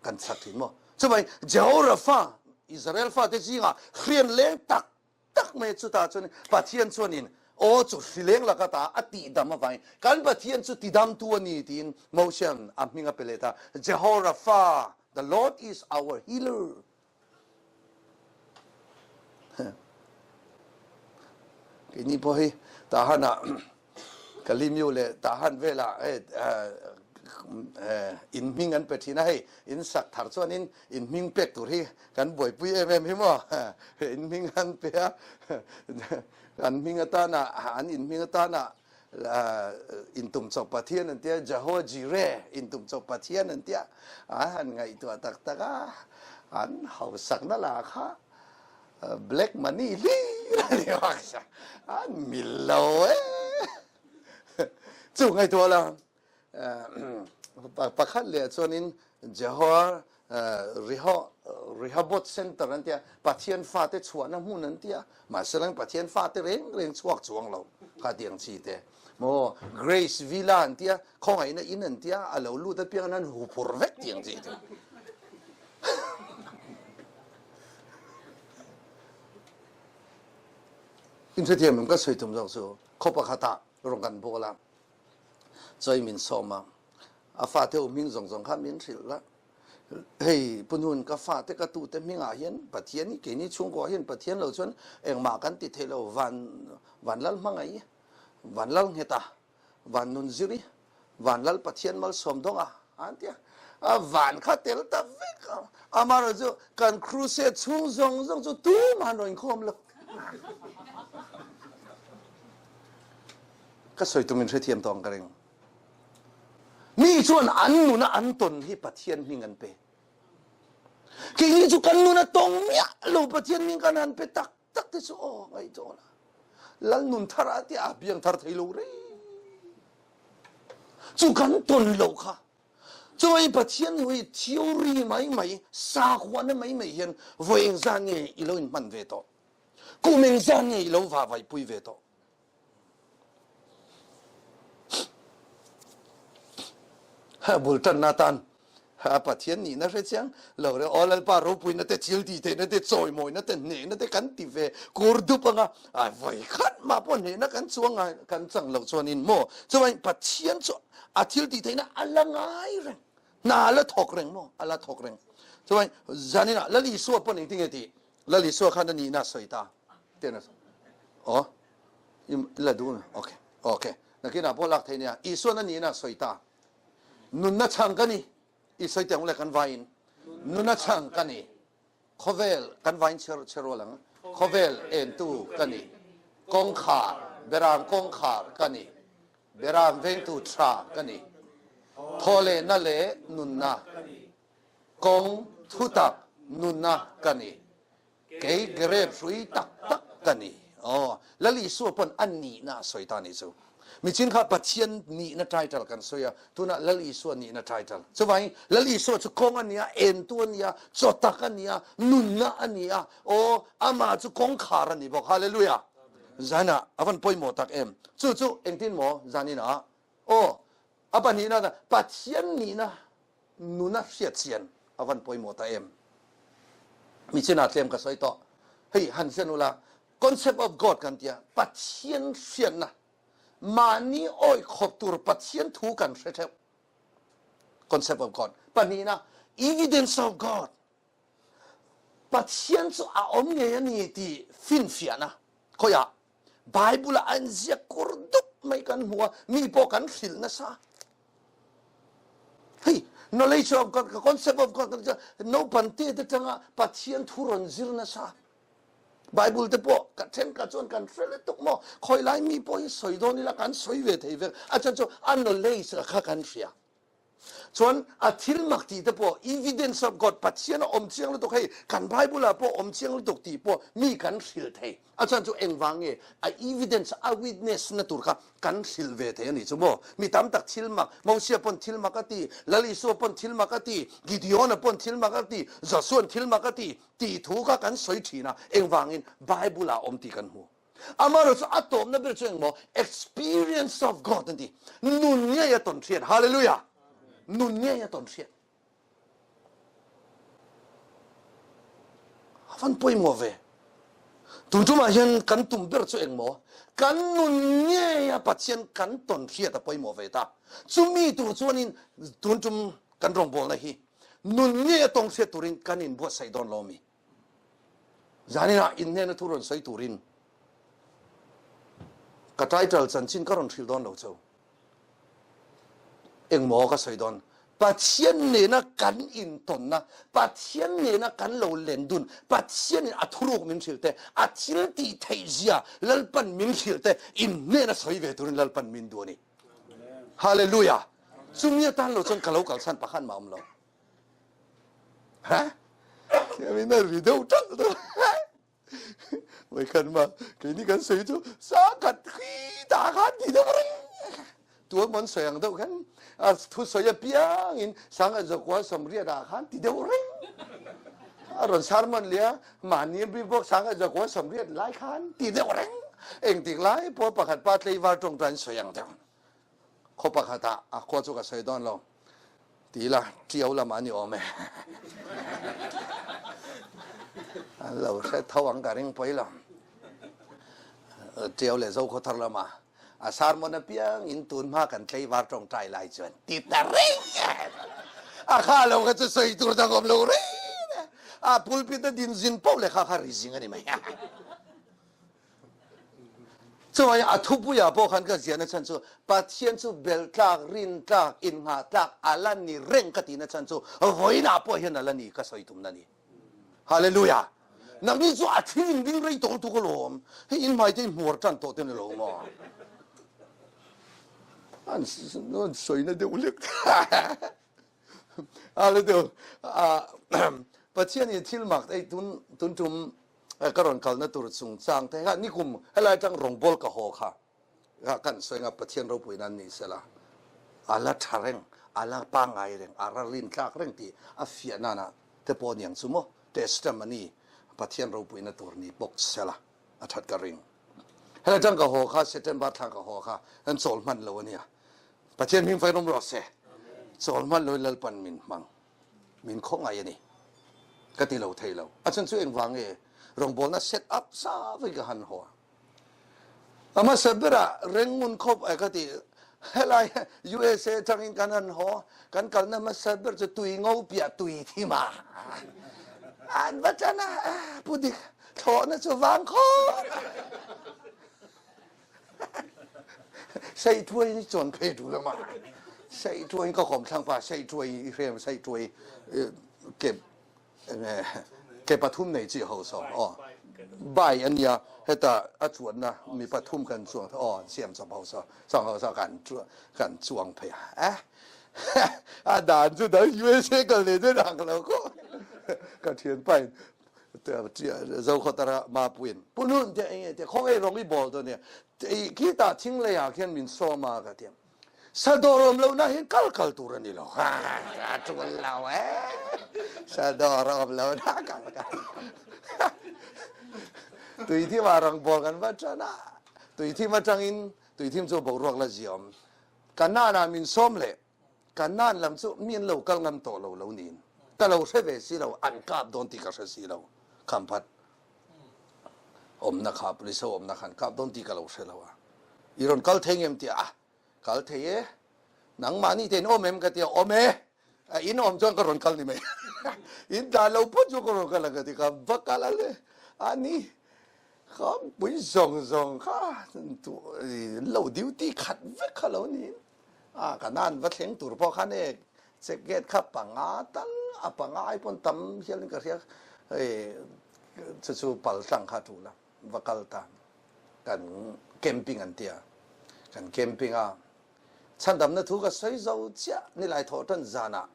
kan sak thin maw? Chuvangin Jehoah Rapha, Israel fate zingah hrian leng tak tak mai chutah chuan Pathian chuanin aw chu hrileng laka ta a tihdam avangin kan Pathian chu tidamtu a ni tiin Mosia'n a hming a pe leh ta Jehoah Rapha, the Lord is our healer. Keini pawh hi tahan ah Kalimiu leh tahan velah hei in hming an pe thin a hei in sak thar chuanin in hming pek tur hi kan buaipui em em hi maw in hming an pe a an hming atana an in hming atana intum chawp Pathian an tia Jehovah Jireh intum chawp Pathian an tia a han ngaihtuah tak tak a an hausakna lah kha black money hlir a ni bawk an mil lo e chu ngaihtuah la pakhat leh chuanin Jehovah Rehoboth Center an tia, Pathian fate chhuahna hmun an tia, mahse lang Pathian fate reng reng chhuak chuang lo kha tiang chi te. Maw Grace Villa an tia, khawngaihna in an tia, a lo lut apiang an hu phur vek tiang chi te. Inhrethiam em ka sawi tum zawk chu khaw pakhatah rawn kan bawl a, chawi min sawm a, a fate u hming zawng zawng kha min hrilh la, hei Punun ka fate ka tute hmingah hian Pathian hi keini chhungkua hian Pathian lo chuan engmah kan ti thei lo van van lal hmangaih van lal nghet a van nun zir i van lal Pathian malsawm dawng a an ti a a van kha tel ta vek a amaherawhchu chu kan crusade chhung zawng zawng chu tumah an rawn inkhawm lo ka sawi tum in hrethiam tawng ka ring. Mi chuan an nuna an ton hi Pathian hming an pe. Keini chu kan nuna tawng miah lo Pathian hming kan han pe tak tak te chu aw ngaihtuah la. Lal nun thar a tia a piang thar thei lo rei. Chu kan ton lo kha. Chuai Pathian hi theory mai mai sakhuana mai mai hian voi engzah nge i lo in hman ve tawh. Kum engzah nge i lo vavai pui ve tawh. Bul tanna tan Pathian nihna hre chiang lo re aw Lalpa ropuina te thil tih theihna te chawimawina te hnehna te kan ti ve kur dup anga a vawi khat mah pawh hnehna kan chuang ngai kan chang loh chuanin maw chuan Pathian chu a thil tih theihna a la ngai reng hna a la thawk reng maw a la thawk reng chuan zaninah Lal Isua pawh engtin nge tih Lal Isua khan a nihna a sawi ta ten a aw la duh okay okay nakinah pawh lak thei nia Isuan a nihna a sawi ta nunna chang ka ni i sawi teng le kan vain nunna chang ka ni khawvel kan vain cher cherol ang khawvel entu ka ni kawngkhar beram kawngkhar ka ni beram vengtu tha ka ni thawlehna leh nunna Kawng thutak nunna ka ni. Kei grep hrui tak tak ka ni. Aw, Lal Isua pawn a nihna a sawi ta nih chu. Michin kha Pathian nihna title kan sawi a, tunah Lal Isua nihna title. Chuvangin Lal Isua chu kawng a ni a, entu a ni a, chawtak a ni a, nunna a ni a, aw, amah chu kawngkhar a ni bawk. Hallelujah! Zanah a van pawimawh tak em. Chu chu engtin maw zaninah? Aw, a pahnihna Pathian nihna nuna hriat chian a van pawimawh ta em? Mi chinah tlem ka sawi tawh. Hei han hriat ula, concept of God kan tia, Pathian hriatna, mahni awih khawp tur Pathian thu kan hre theuh. Concept of God. Pahnihna, evidence of God. Pathian chu a awm ngei a ni ti finfiahna khawiah Bible ah an ziak kur dup mai kan hmu a, mi pawh kan hrilh nasa. Hei, knowledge of God, concept of God, naupan te te tanga Pathian thu rawn zir nasa. Bible te pawh ka thenkhat chuan kan hre lutuk maw, khawi lai mi pawh hi sawi dawn ila kan sawi ve thei vek, a chan chu a knowledge kha kan hria. Chuan a thil mak tih te pawh evidence of God, Pathian a awm chiang lutuk hei kan Bible ah pawh awm chiang lutuk tih pawh mi kan hrilh thei. A chuan chu engvang nge a evidence, a witness na tur kha kan hrilh ve thei a nih chu maw? Mi tam tak thil mak, Mosia pawn thil mak a ti, Lal Isua pawn thil mak a ti, Gideon-a pawn thil mak a ti, Joshua-a'n thil mak a ti tih thu kha kan sawi thin a, engvangin Bible ah a awm tih kan hmu. Amaherawhchu chu a tawpna ber chu engmaw? Experience of God an ti. Nun ngei a tawn hriat. Hallelujah! Nun ngei a tawn hriat. A van pawimawh ve. Tun tumah hian kan tum ber chu engmaw? Kan nun ngei a Pathian kan tawn hriat a pawimawh ve ta. Chumi tur chuanin tun tum kan rawngbawlna hi nun ngei a tawng hriat turin kan inbuatsaih dawn lo mi? Zaninah in hnena thu rawn sawi turin ka title chanchin ka rawn hrilh dawn lo cheu. Engmaw ka sawi dawn? Pathian nena kan intawnna, Pathian nena kan lo len dun, Pathianin a thuruk min hrilh te, a thil tih theih zia Lalpan min hrilh te in hnena sawi ve turin Lalpan min duh a ni. Hallelujah! Chumi atan lo chuan ka lo kalsan pakhat mah awm lo. Ha? Kevin a ri deuh ṭalh deuh. Voi khat ma keini kan sawi chu sa khat khi ta khan ti deuh reng. Tuan mon sawi ang deuh khan a thu sawi apiang in sang a zakua samriat ah khan ti deuh reng. A rawn sermon lia mahni bi bawk sang a zakua samriat lai khan ti deuh reng. Engtik lai pawh pakhat pa tleivar tawngtain sawi ang deuh. Khaw pakhat ah a khua chu ka sawi dawn lo ti ila Ṭiau lamah an i awm e. An lo hre tho ang ka ring pawi lo. Ṭiau leh Zokhawthar lamah a sermon apiang in tun hma kan tleivar tawngtai lai chuan ti ta reng e. A kha lo kha chu sawi tur dang awm lo reng e. A pulpit a din zin poh leh kha kha ri zing a ni mai. Chuvangin a thupuiah pawh khan ka ziahna chhan chu Pathian chu belhtlak, rintlak, innghahtlak a la ni reng ka tihna chhan chu vawiinah pawh hian a la ni ka sawi tumna ni. Hallelujah! Nangni chu a thil in ding rei tawh lutuk alawm. Hei in hmai te in hmuar tan tawh te ni lo maw? An sawina deuh lek. Hallelujah! Pathian in thil mak ei tun tun tum ka rawn kalna tur chungchang te kha nikum helai atang rawngbawl ka haw kha kan sawi nga Pathian ropui nan ni sela a la tha reng a la pangai reng a ralin tlak reng tih a fiah nana te pawh niang chu maw testimony Pathian ropui na tur ni bawk sela a that ka ring helai atang ka haw kha September thla ka haw kha kan chawl hman lo ania Pathian hming fai rawm rawh se chawl hman lo Lalpan min hmang min khawngaih a ni ka ti lo thei lo. A chhan chu engvang nge rawngbawlna set up sa vek ka han haw a. A hmasa berah Rengun khawp ai ka ti helai USA atangin kan han haw kan kalna hmasa ber chu tui ngo piah tui thim a an va tan a pu dik thlawhna chu vang khawp Seithuai ni chuan phei ṭul a ma. Seithuai ka kawm thlang pa seithuai i hrem seithuai ke ke pathum nei chi ho so aw bai ania heta a chuanna mi pathum kan chuang aw siam chawp ho so chang ho so kan kan chuang phei a a dan chu dang USA kal ne chu dang lo ko ka thian pain Zokhawtara Mapuiin Punun te enge te khaw ei rawng i bawl dawn nia khi tah thing lei ah khian min sawm a ka ti sadawr awm lo na hian kal kal tur a ni lo a tul lo e sadawr awm lo na kal kal tui thim ah rawng bawl kan va tan a tui thim atangin tui thim chu boruak la ziawm Kanan ah min sawm leh Kanan lam chu mi an lo kal ngam tawh lo lo niin ka lo hre ve si lo, an kap dawn tih ka hre si lo. Khamphat awmna kha police ho awmna kha an kap dawn tih ka lo hre lo a. I rawn kal thei ngem tia a, kal thei e, nangmahni te in awm em ka tia, awm e, in awm chuan ka rawn kal ni mai. In dan lo phawt chu ka rawn kal ang ka ti, ka va kal a le, a ni khampui zawng zawng kha lo duty khat vek kha lo niin. A ka nan va thleng tur pawh khan e check gate kha panga tal a panga ai pawn tam hial in ka hria hei chu chu pal tlang kha tul a va kal ta kan camping an tia kan camping a. Chhandamna thu ka sawi zo chiah nilai thawh tan zanah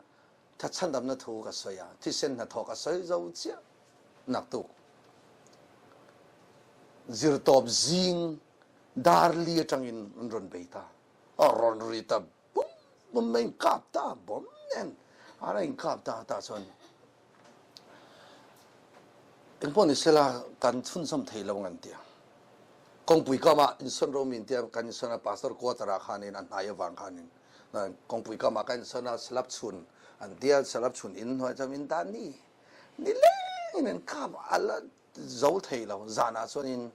tha chhandamna thu ka sawi a, thisen hnathawh ka sawi zo chiah naktuk. Zirtawp zing dar li atangin an rawn bei ta. A rawn ri ta bum bum mai in kap ta bawm nen a in kap ta ta chuan engpawh ni sela kan chhunzawm thei lo ngan tia. Kawngpui kamah insawn ro min tia kan insawn a pastor quarter ah khanin a hnai avang khanin kawngpui kamah kan insawn a slab chhun an tia slab chhun in hnuai chuan min dan ni nilengin an kap a la zo thei lo zanah chuanin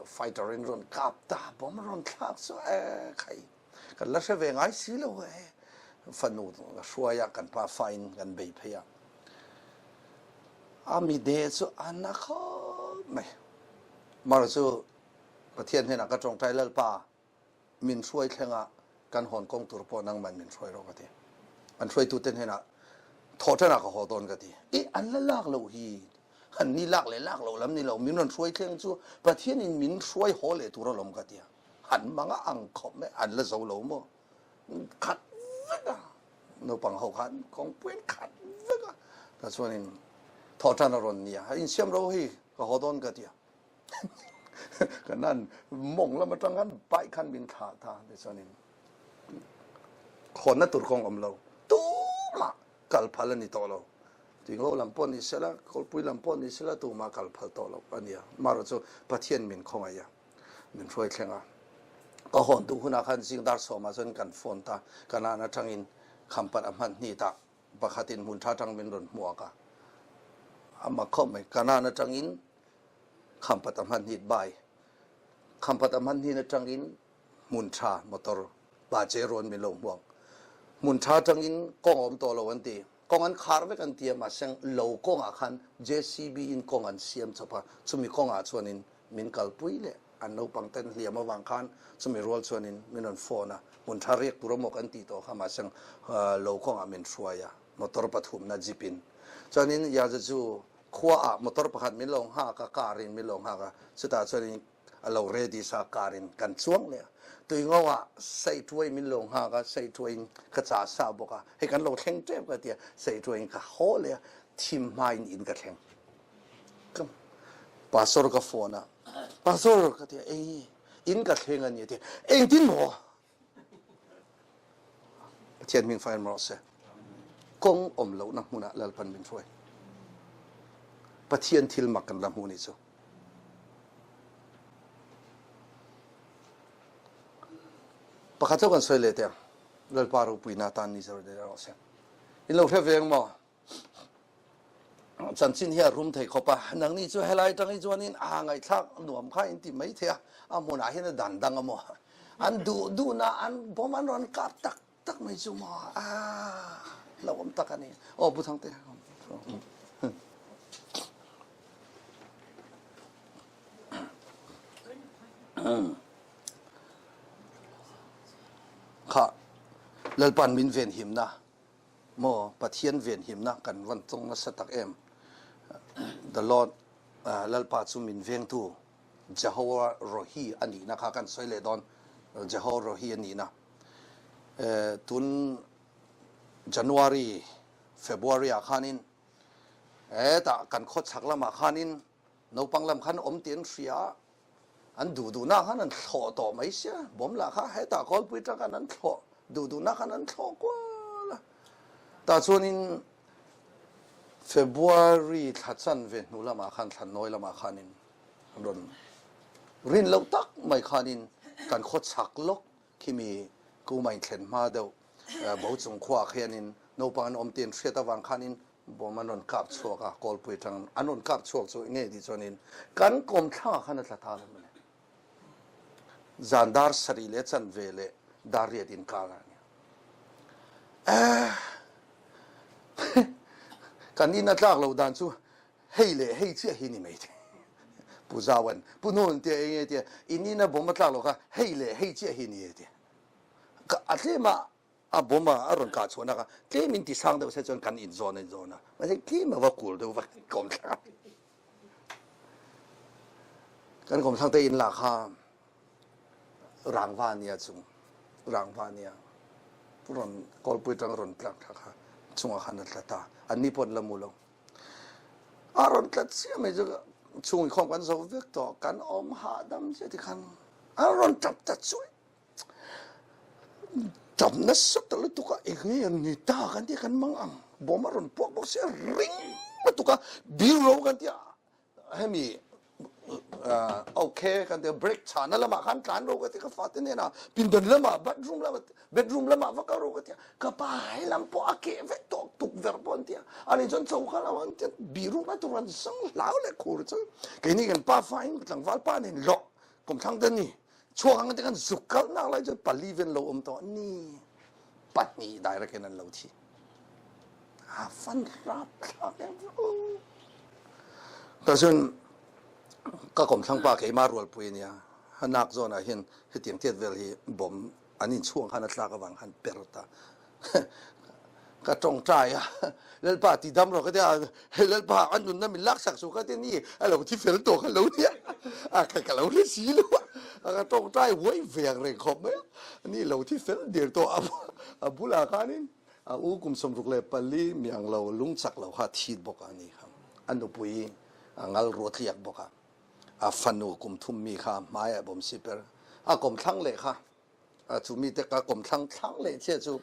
fighter in rawn kap ta bawm rawn thlak chu e khai kan la hre ve ngai si lo e fanu hruai a kan pa fa in kan bei phei a a mi de chu a na khawp mai mar chu Pathian hnenah ka tawngtai Lalpa min hruai thlenga kan hawn kawng tur pawh nangman min hruai rawh ka ti. An hruaitute hnenah thawhṭanah ka haw dawn ka ti. I an la lak loh hi an ni lak leh lak loh lam ni lo min rawn hruai thleng chu Pathianin min hruai haw leh tur alawm ka ti a. An manga ang khawp mai an la zo lo maw? Khat vek a naupang ho khan kawngpui an khat vek a. Tah chuanin thawhṭan a rawn ni a, insiam ro hi ka haw dawn ka ti a. Kan an mawng lam atang khan bike khan min thlah ta tichuanin khawnna tur kawng awm lo tumah kal phal a ni tawh lo tuingo lam pawh ni sela kawlpui lam pawh ni sela tumah kal phal tawh lo a nia marawh chu Pathian min khawngaih a min hruai thleng a ka hawn duh hunah khan zing dar sawmah chuan kan phone ta kanan atangin khampat a hman hni ta pakhatin hmun tha tang min rawn hmuak a a mak khawp mai kanan atangin Khampat a hman hit bai. Khampat a hman hin atangin hmun tha motor pa che rawn min lo hmuak. Hmun tha atangin kawng awm tawh lo an ti. Kawng an khar vek an ti a mahse lo kawngah khan JCB in kawng an siam chawp a, chumi kawngah chuanin min kalpui leh an naupang ten hliam avang khan chumi rual chuanin min rawn phone a, hmun tha riak tur amaw kan tih tawh kha mahse lo kawngah min hruai a, motor pathumna jeep in. Chuanin Yazazu Khua ah motor pakhat min lo nghak a, car in min lo nghak a, chutah chuan a lo ready sa car in kan chuang leh a. Tuingo ah Saituai min lo nghak a, Saituai in ka chah sa bawk a, hei kan lo thleng tep ka ti a, Saituai in ka haw leh a, thim hma in in ka thleng. Ka pastor ka phone a, pastor ka ti a, ei in ka thleng a ni a ti a, engtin maw? Pathian hming fain rawh se. Kawng awm lohna hmunah Lalpan min hruai. Pathian thil mak kan la hmu ni chu. Pakhat chu kan sawi leh teh. Lalpa ropuina tan ni zel rawh se. In lo hre veng maw? Chanchin hi a rum thei khawp a, nangni chu helai atang hi chuanin a ngaihthlak nuam kha in ti mai thei a, a hmunah hian a dan dang a maw? An duh duhna an bawm an rawn kap tak tak mai chu maw? A hlauhawm tak a ni. Aw Pu Thangte. Kha Lalpan min venhimna Maw Pathian venhimna kan van tawng nasa tak em. The Lord Lalpa chu min vengtu Jehovah Rohi a nihna kha kan sawi leh dawn. Jehovah Rohi a nihna. Tun January, February ah khanin hetah kan khawchhak lamah khanin naupang lam khan awm tih an hria a, An duh duhnak khan an thlawh tawh mai sia, bawm lah kha hetah kawlpui tang khan an thlawh duh duhnak khan an thlawh kual a. Tah chuanin February thla chanve hnu lamah khan thla nawi lamah khanin an rawn rin loh tak mai khanin kan khaw chhak lawk khimi kuma inthlen hma deuh bo chung khuaah khianin naupang an awm tih an hriat avang khanin Bawm an rawn kap chhuak a, kawlpui atang an rawn kap chhuak chu enge tih chuanin kan kawmthlang ah khan a tla ta lo mawle. Zan dar sarih leh chanve leh dar riat inkar ah ania. Eh, kan in a tlak lo dan chu hei leh hei chiah hi ni mai thei. Pu Zauan, Pu Hnuan tia enge tia, in in a bawm a tlak lo kha hei leh hei chiah hi ni e tia. A tlem a A bawm a, a rawn kah chhuah nak a, tlem in ti sang deuh se chuan kan in zawn a in zawn a, mahse tlem a va kul deuh va kawm thlang kan kawm thlang te in lah kha rangva ania chung. Rangva nia rawn kawlpui tang rawn tlak thla kha chungah khan a tla ta. Anni pawh an la mu lo. A rawn tla chiah mai chu chhung inkhawm kan zo vek tawh, kan awm hahdam chiah tikhan a rawn tap ta chuai. Tap nasa ta lutuk a, eng nge an ni ta kan tia kan mang ang. Bawm a rawn puak bawk sia ring lutuk a, biro kan tia hemi okay kan tia break chhana lamah khan tlan ro ka ti ka fate hnenah pindan lamah bathroom lamah bedroom lamah va kal ro ka tia ka pa hai lam pawh a keh vek tawh tukverh pawh an tia ani chuan choka lamah an tia biru na tur an sang hlau leh khur chu keini kan pa fa in tlangval pa nen lawh kumthlang te ni chhuak ang te kan zuk kal nak lai chuan pali ven lo awm tawh ni pahnih direct in an lo thi A van rapthlak em Ta chuan ka kawmthlang pa keimah rualpui a nia, a nak zawnah hian hetiang tiat vel hi bawm an inchhuang khan a tlak avang khan per ta. Ka tawngtai a, Lalpa ti dam rawh ka tia, Lalpa a nunna min laksak suh ka tia ni, a lo thi fel tawh kha lo nia, a ka lo hre si lo a, ka tawngtai huai ve ang reng khawp mai a, ni lo thi fel der tawh a bulah khanin A u kum 64 miang lo lungchak lo kha thit bawk a ni kha. A nupui a ngal ruatliak bawk a. A fanu kum thum mi kha hmai ah bawm si per. A kawmthlang leh kha chu mi te ka kawmthlang thlang leh chiah chu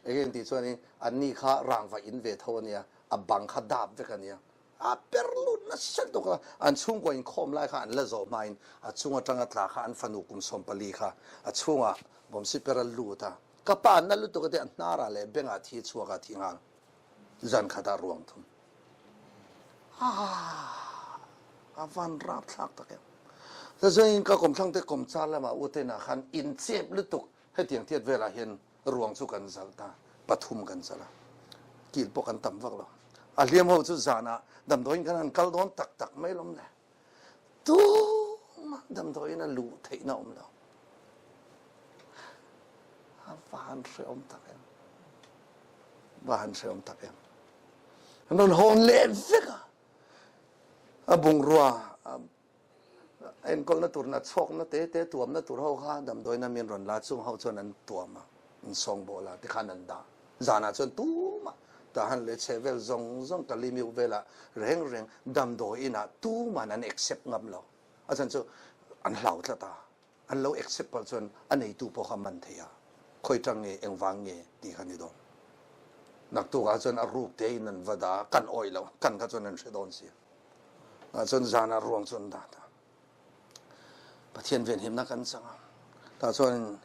eng ti chuan in anni kha rangva in ve tho ania a bang kha dap vek ania a per lut nasa tuk a an chhungkua inkhawm lai kha an la zawh hmain a chung atanga tla kha an fanu kum 14 kha a chhungah bawm si per a lut a Ka pa na lutuk a ti a hnarah leh bengah thi chhuak a thi nghal. Zan khat ah ruang thum. Ah, a van rapthlak tak em. Tichuan ka kawmthlang te kawmchar lamah u te nah khan in chep lutuk hetiang tiat velah hian ruang chu kan zalh ta. Pathum kan zalh a. Kil pawh kan tam vak lo. A hliam ho chu zanah damdawiin khan an kal dawn tak tak mai lawm le. Tumah damdawiin a luh theihna awm lo. A va han hrehawm tak em. Va han hrehawm tak em. An rawn hawn leh vek a. A bungrua enkawlna tur na chhawkna te te tuamna tur ho kha damdawiina min rawn la chung ho chuan an tuam a. An sawngbawl a tikhan an dah. Zanah chuan tumah tahan leh chhehvel zawng zawng Kalimiuk velah reng reng damdawi inah tuman an accept ngam lo. A chhan chu an hlau tlat a, an lo accept palh chuan a neitu pawh kha man thei a, khawi tang nge engvang nge tih kha ni dawn. Naktukah chuan a ruk tein an va dah a, kan awih lo, kan kha chuan an hre dawn si. Ah chuan zanah ruang chu an dah ta. Pathian venhimna kan chang a, tah chuan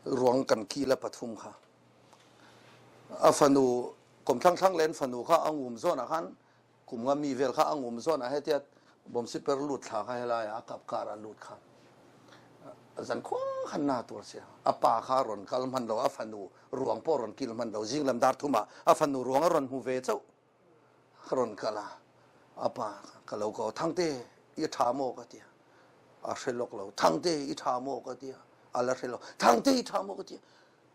ruang kan kil a pathum kha A fanu kawmthlang thlang len fanu kha a ngum zawnah khan kum nga mi vel kha a ngum zawnah hetia bawmsiper lut thla kha helai a kap kar a lut kha zan khua khan na tur sia a pa kha rawn kal hman lo a fanu ruang pawh rawn kil hman lo zinglam dar thumah a fanu ruang a rawn hmu ve chauh a rawn kal a a pa ka lo ko Thangte i tha maw ka tia a hre lawk lo Thangte i tha maw ka tia a la hre lo Thangte i tha maw ka tia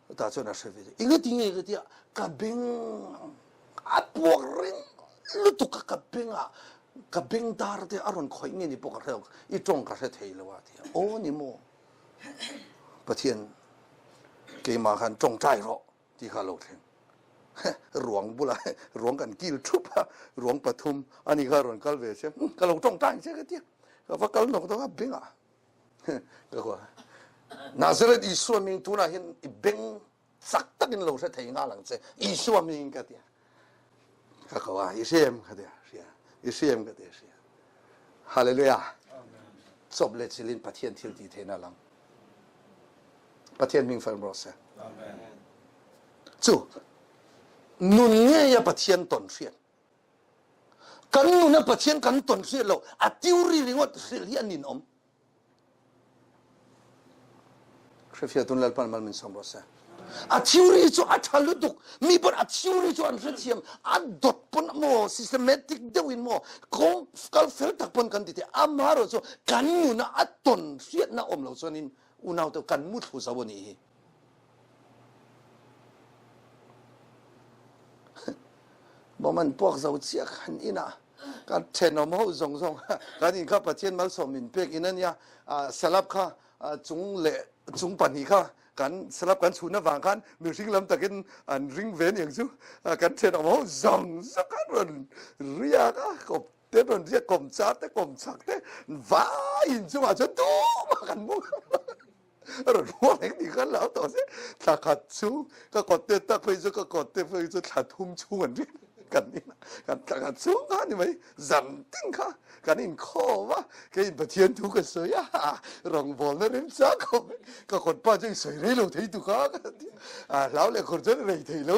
Tah chuan a hre ve deuh. Engati nge ka tia, ka beng a puak reng lutuk a, ka bengah ka beng dar te a rawn khawih nge ni pawh ka hre lo, i tawng ka hre thei lo a ti a. Aw ni maw? Pathian keimah khan tawngtai rawh tih kha a lo thleng. Ruang bulah ruang kan kil thup a, ruang pathum ani kha a rawn kal ve sia, ka lo tawngtai che ka tia, ka va kal nawk nawk a bengah Nazareth Isua ming tunah hian i beng chak takin lo hre thei nghal ang che Isua ming ka tia ka ko a i hria em ka tia hria i hria em ka tia hria Hallelujah chawp leh chilin Pathian thil ti theihna lang Pathian hming fel rawh se chu nun ngeia Pathian tawn hriat Kan nuna Pathian kan ton hriat lo, a theory ringawt hrilh hi a ninawm. Hrefiah tun Lalpan mal min sawm rawh se. A theory chu a tha lutuk. Mi pawn a theory chu an hrethiam. A dot pawn maw systematic deuh in maw kawng kal fel tak pawn kan ti thei. Amaherawh chu kan nuna a ton hriatna awm lo chuanin unau te kan muthlu zo a nih hi. Bawm an puak zo chiah kan in ah kan thenawm ho zawng zawng kan in kha Pathian malsawm min pek in ania salap kha chung leh chung pahnih kha. Kan slab kan chhun avang khan mihring lam takin an ring ve aniang chu. Kan thenawm ho zawng zawng khan rawn riak a, kawp te rawn riak, kawm char te, kawm chhak te vai inchungah chuan tumah kan mu a rawn ruak reng tih khan lo tawh se. Thla khat chu ka kawt te tak phei chu ka kawt te phei chu thla thum chhung an riak kan inah kan thla khat chhung kha a ni mai. Zan tin kha kan inkhawm a, keiin Pathian thu ka sawi a, rawngbawlna remchang khawp mai, ka kawt pa chu i sawi rei lo thei tuk a ka ti a, hlau leh khur chuan rei thei lo.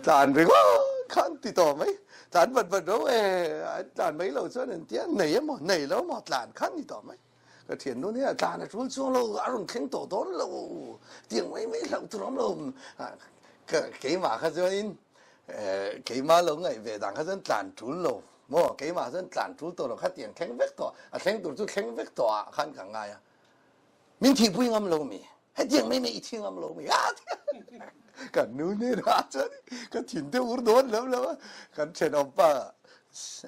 Tlan ringawt khan ti tawh mai, tlan vat vat ro e, an tlan mai lo chuan an tia, nei emaw nei lo maw tlan khan ni tawh mai. Ka thiannu nia tlan a tul chuang lo, a rawn thleng tawh dawn lo, tiang mai mai hlauh tur awm lo. Keimah kha chuanin keimah lo ngaih ve dan kha chuan tlan tul lo maw, keimah chuan tlan tul tawh lo kha tiang thleng vek tawh, a thleng tur chu thleng vek tawh ah khan ka ngai a. Min thihpui ngam lo mi, hetiang mai mai i thi ngam lo mi a Kan nu nen ah chuan ka thin te ur dawn lo lo a, kan thenawmpa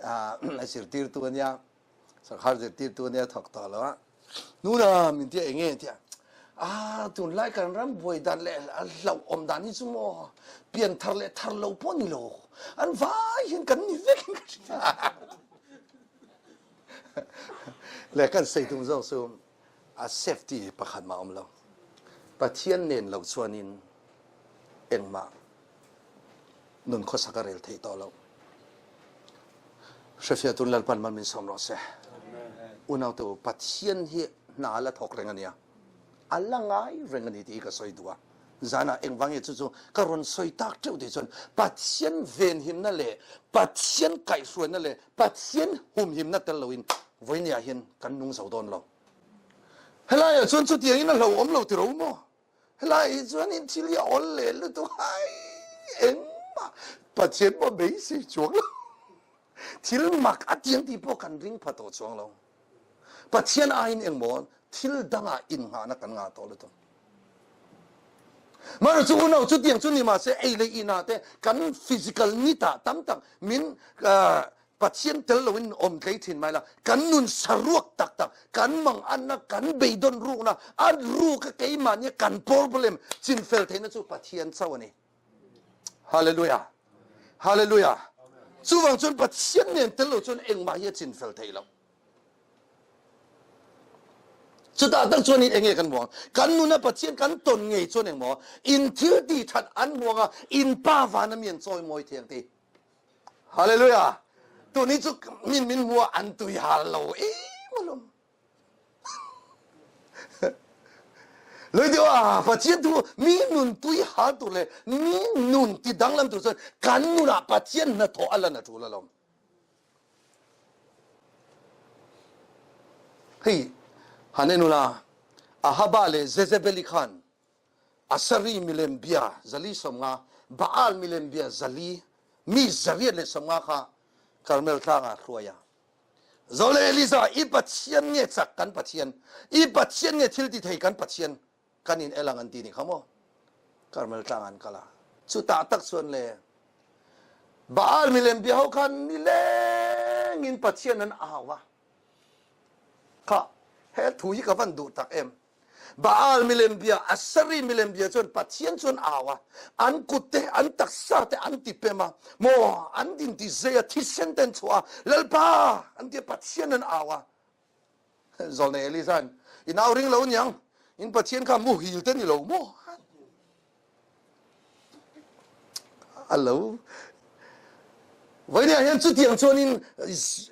a zirtirtu a nia. Sarkar zirtirtu ania thawk tawh lo a, Nuna min tia eng nge tia, Ah tunlai kan ram buai dan leh a hlauh awm dan hi chu maw pian thar leh thar lo pawh ni lo, an vai hian kan ni vek in ka hria. Le kan sei tum zawk chu a safety pakhat mah awm lo. Pathian nen lo chuanin engmah nun khawsak a rel theih tawh lo. Hrefiatun Lalpan mal min sawm rawh se. Unaute u, Pathian hi hna la thawk reng a nia. A la ngai reng a ni tih hi ka sawi duh a. Zanah engvang nge chu chu ka rawn sawi tak teuh tih chuan Pathian venhimna leh Pathian kaihhruaina leh Pathian humhimna tel loin vawinia hian kan nung zo dawn lo. Helaiah chuan chutiangin a hlauhawm lo tiro maw? Helai hi chuan in thil hi a awl leh lutuk hai engmah Pathian pawh beisei chuang lo. Thil mak a tiang tih pawh kan ring pha tawh chuang lo. Pathian aiin engmaw thil dangah innghahna kan ngah tawh lutuk. Mara chu unau chu tiang chu ni mahse ei leh inah te kan physical need ah tam tak min Pathian tel loin awm tlei thin mai la, kan nun saruak tak tak, kan manganna, kan beidawn rukna, a ruka keimahnia kan problem chinfel theihna chu Pathian chauh a ni. Hallelujah. Hallelujah. Chuvang chuan Pathian nen tel lo chuan engmah hi a chinfel theih loh. Chutah tak chuan in enge kan hmuang? Kan nuna Pathian kan tawn ngei chuan engmaw? In thil ti that an hmuang a, in pa vana mi an chawi mawi thiang ti. Hallelujah. Tuni chu min min hmua an tui hal lo em alawm. Loi deuh a Pathian thu mi nun tui hal tur leh mi nun ti danglam tur chuan kan nunah Pathian hnathawh a lan a tul alawm. Hei han en ula Ahaba leh Jezebeli khan Asari milem bia 450, Baal milem bia 400, mi 850 kha Karmel tlang ah hruai a. Zo le Eliza, i Pathian nge chak kan Pathian, i Pathian nge thil ti thei kan Pathian, kan in el ang an ti ni kha maw? Karmel tlang an kal a. Chutah tak chuan le Baal milem bia ho khan nileng in Pathian an au a. Kha he thu hi ka van duh tak em. Baal milem bia, Asari milem bia chuan Pathian chuan au a, an kut te, an taksa te an ti pem a, maw an din ti zei a, thisen te an chhuah a, Lalpa an ti a, Pathian an au a. Zawlnei Eliza'n, I nau ring lo niang, in Pathian kha muhil te ni lo maw? A lo Vawinia hian chutiang chuanin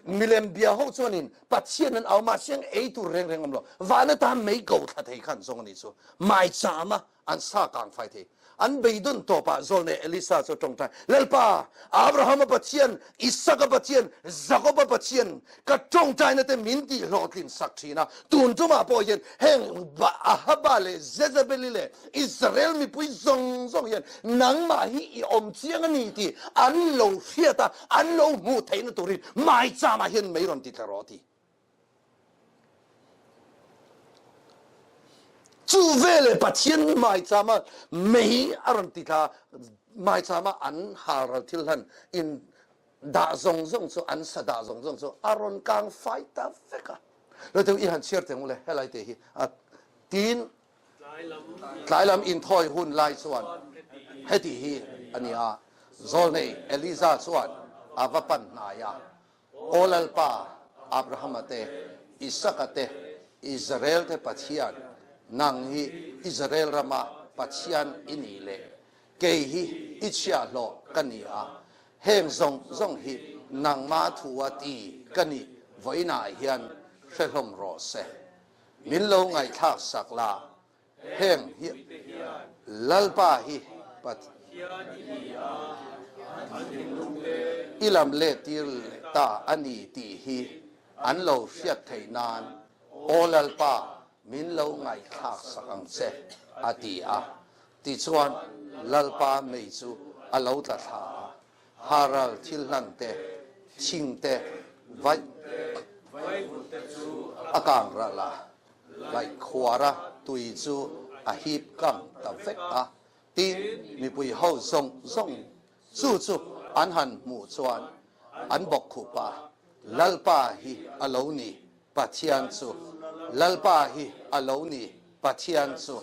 milem bia ho chuanin Pathian an au mahse ei tur reng reng awm lo. Van atan mei ko thla thei khan zawng a nih chu. Maicham a an sa kang fai thei. An beidun tawpah zawlnei Elisa chu a tawngtai, Lalpa, Abrahama Pathian, Isaka Pathian, Jakoba Pathian, ka tawngtaina te min tih hlawhtlin sak thin a, tun tumah pawh hian heng Ahaba leh Jezebeli leh Israel mipui zawng zawng hian nangmah hi i awm chiang a ni tih an lo hriat a, an lo hmuh theihna turin maicham ah hian mei rawn ti tla rawh a ti. Chu veleh Pathian maichama mei a rawn ti tla, maichama an halral thil hlan in dah zawng zawng chu, an sa dah zawng zawng chu a rawn kang fai ta vek a. Lo teu i han chhiar teng ule helai te hi a tin tlai lam inthawi hun lai chuan heti hi a ni a, Zawlnei Eliza chuan a va pan hnai a, Aw Lalpa, Abrahama te, Isaka te, Israel te Pathian, nang hi Israel rama Pathian i nih leh kei hi i chhiahhlawh ka ni a, heng zawng zawng hi nangmah thua ti ka nih vawiinah hian hre hlawm rawh se. Min lo ngaihthlak sak la, heng hi Lalpa hi I lam lehtir leh ta a ni tih hi an lo hriat theih nan, Aw Lalpa, min lo ngaihthlak sak ang che, a ti a. Tichuan, Lalpa mei chu a lo tla thla a, Haral thilhlan te, thing te, vaih a kang ralh a, laihkhuara tui chu a hip kang ta vek a, tin mipui ho zawng zawng chu chu an han hmuh chuan an bawk khup a, Lalpa hi a lo ni, Pathian chu, Lalpa hi a lo ni, Pathian chu,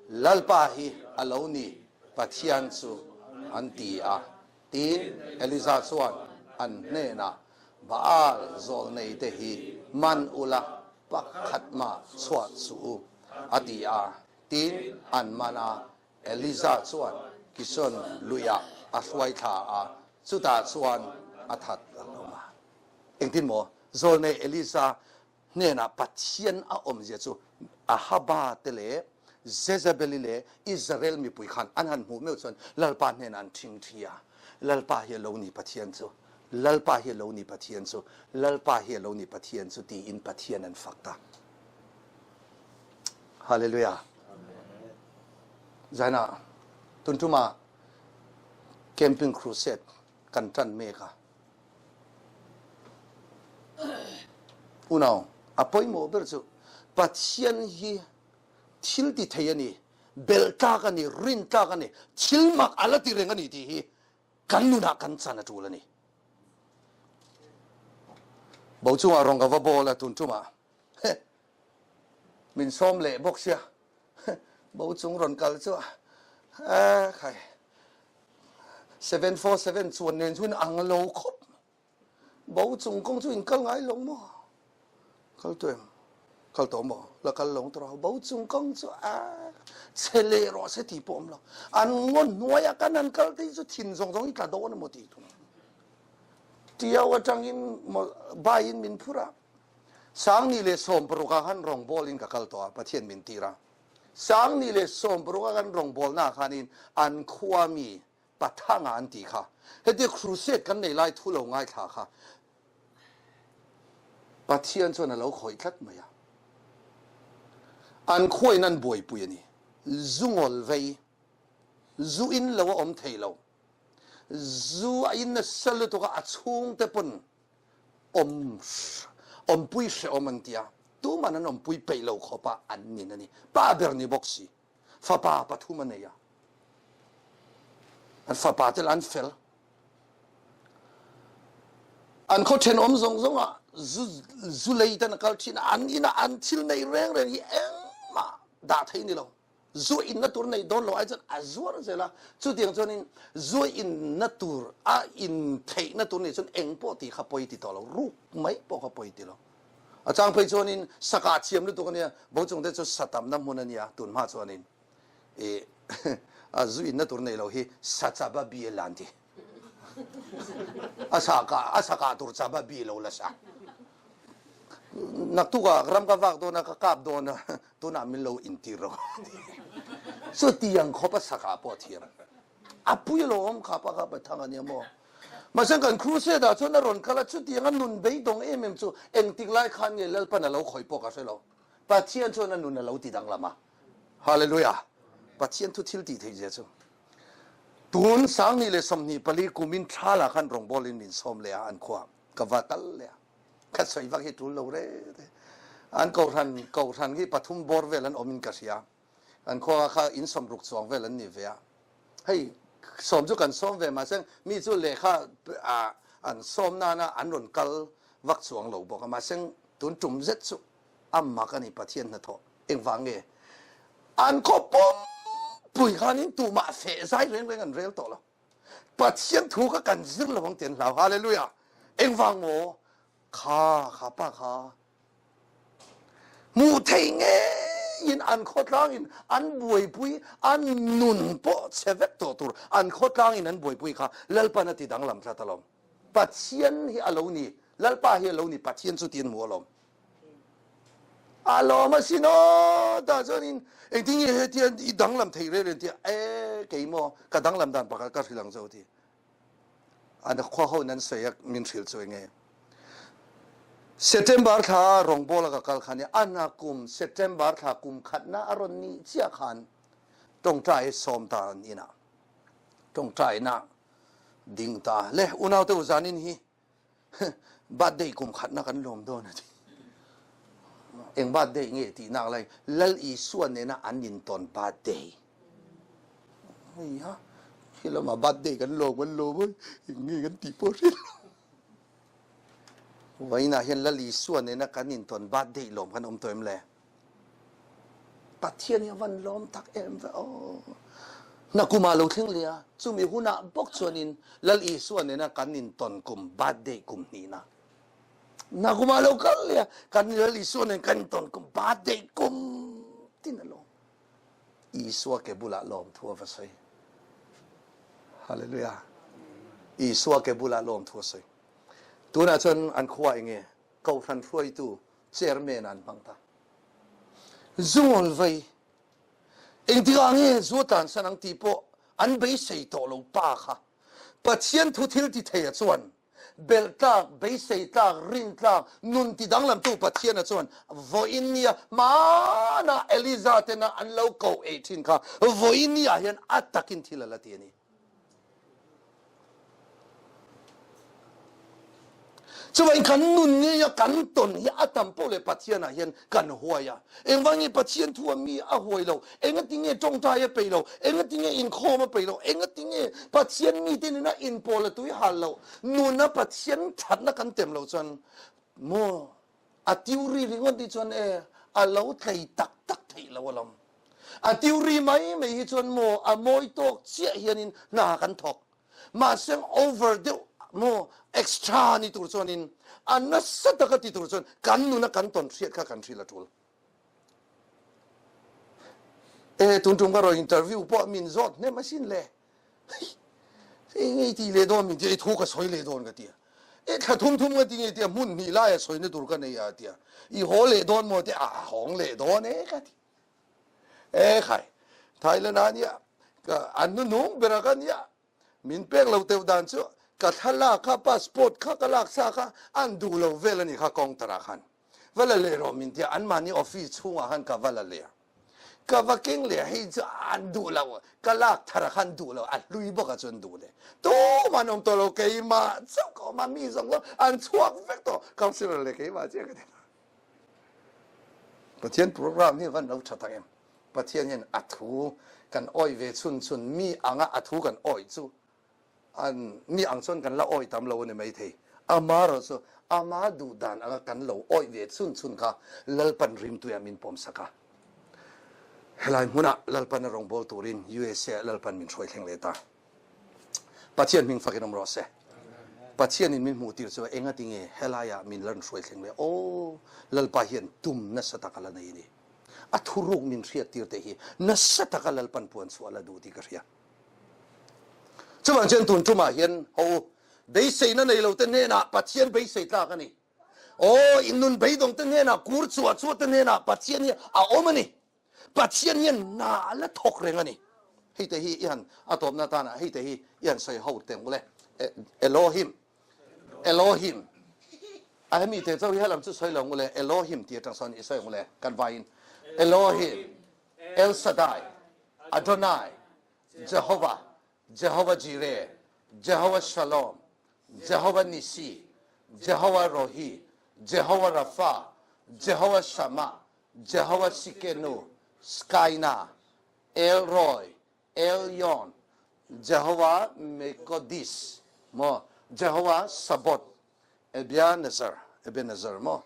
Lalpa hi a lo ni, Pathian chu, an ti a. Tin, Eliza chuan an hnenah, Baal zawlneite hi man ula pakhat mah chhuah suh u, a ti a. Tin, an man a, Eliza chuan Kison luiah a hruai thla a, chutah chuan a that a hlawm a. Engtin maw? Zawlnei Eliza hnenah Pathian a awmzia chu Ahaba te leh Jezebeli leh Israel mipui khan an han hmuh meuh chuan Lalpa hnenah an ṭhingṭhi a, Lalpa hi a lo ni Pathian chu, Lalpa hi a lo ni Pathian chu, Lalpa hi a lo ni Pathian chu tiin Pathian an fak ta. Hallelujah. Zaina tuntuma camping crusade kan ṭan mek a. Unau, a pawimawh ber chu Pathian hi thil ti thei a ni, belh tlak a ni, rin tlak a ni, thil mak a la ti reng a ni tih hi kan nunah kan chan a tul a ni. Bo chungah rawng ka va bawl a tun tumah min sawm leh bawk sia bo chung rawn kal chu a khai 747 chuan nen chuan ang lo khawp bo chung kawng chu in kal ngai lo maw kal tu em kal tawh maw la kal lo tawh bo chung kawng chu a chhe leh rawh se tih pawh awm lo an ngawn hnuaia kan han kal te chu thin zawng zawng hi tla dawn emaw tih tum tiau atangin baiin min phur a Sangni leh 60 ah khan rawngbawl in ka kal tawh a, Pathian min tir a. Sangni leh 60 ah kan rawngbawlna ah khanin an khua mi Pathanga an tih kha. Hetia crusade kan nei lai thu lo ngaithla kha Pathian chuan a lo khawih tlat mai a. An khua in an buaipui a ni. Zu ngawl vei, zu in lo a awm thei lo. Zu a in nasa lutuk a, a chhungte pawn awm awmpui hrehawm an ti a, tuman an awmpui peih lo khawp a an nin a ni. Pa ber ni bawk si, fapa pathum a nei a, an fapa te lah an fel. An khaw thenawm zawng zawng ah zu zu lei ten a kal thin a, an inah an thil nei reng reng hi engmah dah thei ni lo. Zu inna tur nei dawn lo ai chuan a zuar zel a, chutiang chuanin zu inna tur a in theihna tur nih chuan eng pawh tih kha pawi ti tawh lo, ruk mai pawh kha pawi ti lo. A chang phei chuanin saka thiam lutuk a nia, bo chung te chu sa tamna hmun a nia, tun hma chuanin i a zu inna tur nei lo hi sa chaba bi a lan ti. A sa ka a sa kah tur chaba bi lo la sa. Naktukah ram ka vak dawn a, ka kap dawn a, tunah min lo intir ro. Chutiang khawp a sakah pawh a thiam. A pui alawm kha pa kha Pathang a nia maw. Mahse kan crusade ah chuan a rawn kal a, chutiang a nun beidawng em em chu engtik lai khan nge Lalpan a lo khawih pawh ka hre lo. Pathian chuan a nun a lo ti danglam a. Hallelujah! Pathian thu thil tih theih zia chu. Tun 2024 kumin thla la khan rawngbawl in min sawm leh a an khua ka va kal leh a. Ka sawi vak hi tul lo re re. An kohhran kohhran hi pathum bawr vel an awm in ka hria. An khua kha in 60 chuang vel an ni ve a. Hei sawm chu kan sawm ve mahse mi chu lehkha an sawm nana an rawn kal vak chuang lo bawk a. Mahse tun tum zet chu. A mak a ni Pathian hnathawh. Engvang nge? An khaw pumpui khanin tumah feh zai reng reng an rel tawh lo. Pathian thu kha kan zir lo ang ti an hlau. Hallelujah! Engvang maw? Kha, kha pa kha hmuh theih ngeiin an khawtlangin an buaipui, an nun pawh chhe vek tawh tur an khawtlangin an buaipui kha Lalpan a ti danglam tlat alawm. Pathian hi a lo ni, Lalpa hi a lo ni, Pathian chu tiin hmu alawm. A lawm asin aw, tah chuanin engtin nge hetia i danglam theih rel en tia, e kei maw ka danglam dan pakhat ka hrilh ang zo ti. An khua ho in an sawi a min hrilh chu enge. September thla rawngbawl a ka kal khan ana kum September thla kum khatna a rawn nih chiah khan tawngtai sawm ta an inah tawngtaina ding ta le unau te u zanin hi birthday kum khatna kan lawm dawn a ti. Eng birthday nge tih nak lai Lal Isua nena an intawn birthday. Hei ha, khi lama birthday kan lawm kan lawm a, eng nge kan tih pawh hriat lo. Vawiinah hian Lal Isua nena kan intawn birthday lawm kan awm tawh em le? Pathian hi a van lawm tak em ve aw. Nakum ah lo thleng leh a, chumi hunah bawk chuanin Lal Isua nena kan intawn kum birthday kum hnihna. Nakum ah lo kal leh a, kan Lal Isua nen kan intawn kum birthday kum tin a lawm. Isua ke bulah lawmthu a va sawi. Hallelujah. Isua ke bulah lawmthu a sawi. Tunah chuan an khua enge Kohhran hruaitu chairman an hmang ta. Zungawl vei engtikah nge zu tlansan ang tih pawh an beisei tawh lo pa kha Pathian thu thil ti thei a chuan belh tlak, beisei tlak, rin tlak, nun ti danglamtu Pathian a chuan vawiin nia hmana Eliza tena an lo koh eih thin kha vawiin ni ah hian a takin thil a la ti a ni. Chuvain kan nun ngeia kan tawn hi a tam poh leh Pathianah hian kan huai a. Engvangin Pathian thu a mi a huai lo? Engatinge tawngtai a peih lo? Engatinge inkhawm a peih lo? Engatinge Pathian mite nena inpawl a tui hal lo? Nuna Pathian thatna kan tem lo chuan maw a theory ringawt hi chuan e a lo tlei tak tak theih lo alawm. A theory mai mai hi chuan maw a mawi tawk chiah hianin hna kan thawk. Mahse over deuh maw extra ni tur chuanin a nasa taka ti tur chuan kan nuna kan tawn hriat kha kan hrilh a tul. E tun tum ka rawn interview pawh min zawt hnem asin le. Hei ngei ti leh dawn min ti a, i thu ka sawi leh dawn ka ti a. E thla thum thum ka ti ngei ti a, hmun hnih laia sawina tur ka nei a ti a. I haw leh dawn maw ti a, a hawng leh dawn e ka ti. E khai, Thailand ah nia, ka an hnuhnung ber a ka nia, min pek lo teuh dan chu ka thlalak kha passport kha ka lak sa kha an duh lo vel a ni kha counter ah khan. Va la leh rawh min ti a, anmahni office chhungah khan ka va la leh a. Ka va keng leh hei chu an duh lo, ka lak thar ah khan duh lo, a hlui bawk ah chuan duh leh. Tumah an awm tawh lo, keimah chauh ka awm a, mi zawng zawng an chhuak vek tawh, councillor leh keimah chiah ka ti. Pathian program hi van lo tha tak em. Pathian hian a thu kan awih ve chhun chhun mi anga a thu kan awih chu an mi ang chuan kan la awih tam lo a ni maithei. Amarawh chu ama duh dan anga kan lo awih ve chhun chhun kha Lalpan rimtuiah min pawm sak a. Helai hmunah Lalpan a rawngbâwl turin USA ah Lalpan min hruai thleng leh ta. Pathian hming fakin awm rawh se. Pathianin min hmuh tir chu engati nge helaiah min lan hruai thleng leh? Aw, Lalpa hian tum nasa tak a la nei a ni. A thuruk min hriat tir te hi nasa taka Lalpan puan chhuah a la duh tih ka hria. Chuvang chuan tun tumah hian ho u, beiseina nei lo te hnenah Pathian beisei tlak a ni. Aw, in nun beidawng te hnenah, kur chhuah chhuah te hnenah Pathian hi a awm a ni. Pathian hian hna a la thawk reng a ni. Hei te hi i han a tawpna atana hei te hi i han sawi ho teh ang ule. Elohim, Elohim. A hemi te chauh hi helam chu sawi lo ang ule. Elohim tih atang sawn i sawi ang ule kan vaiin. Elohim, El Shaddai, Adonai, Jehovah, Jehovah Jireh, Jehovah Shalom, Jehovah Nissi, Jehovah Rohi, Jehovah Rapha, Jehovah Shammah, Jehovah Sikenu, Skyna, El Roi, El Yon, Jehovah Mekodis, maw Jehovah Sabaoth, Ebenezer, Ebenezer maw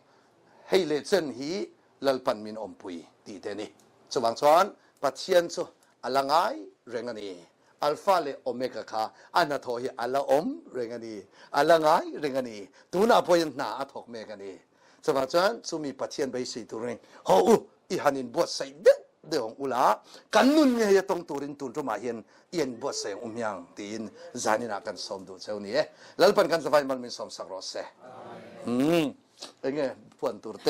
hei le chen hi Lalpan min awmpui tih te a ni. Chuvang chuan Pathian chu a la ngai reng a ni. Alpha leh Omega kha a hnathawh hi a la awm reng a ni. A la ngai reng a ni. Tunah pawhin hna a thawk mek a ni. Chuvang chuan chumi Pathian beisei turin haw u, i han inbuatsaih deuh deuh ang ula, kan nun ngei a tawng turin tun tumah hian i inbuatsaih ang u hmiang tiin zaninah kan sawm duh cheu ni e. Lalpan kan zavai mal min sawmsak rawh se. Enge puan tur te.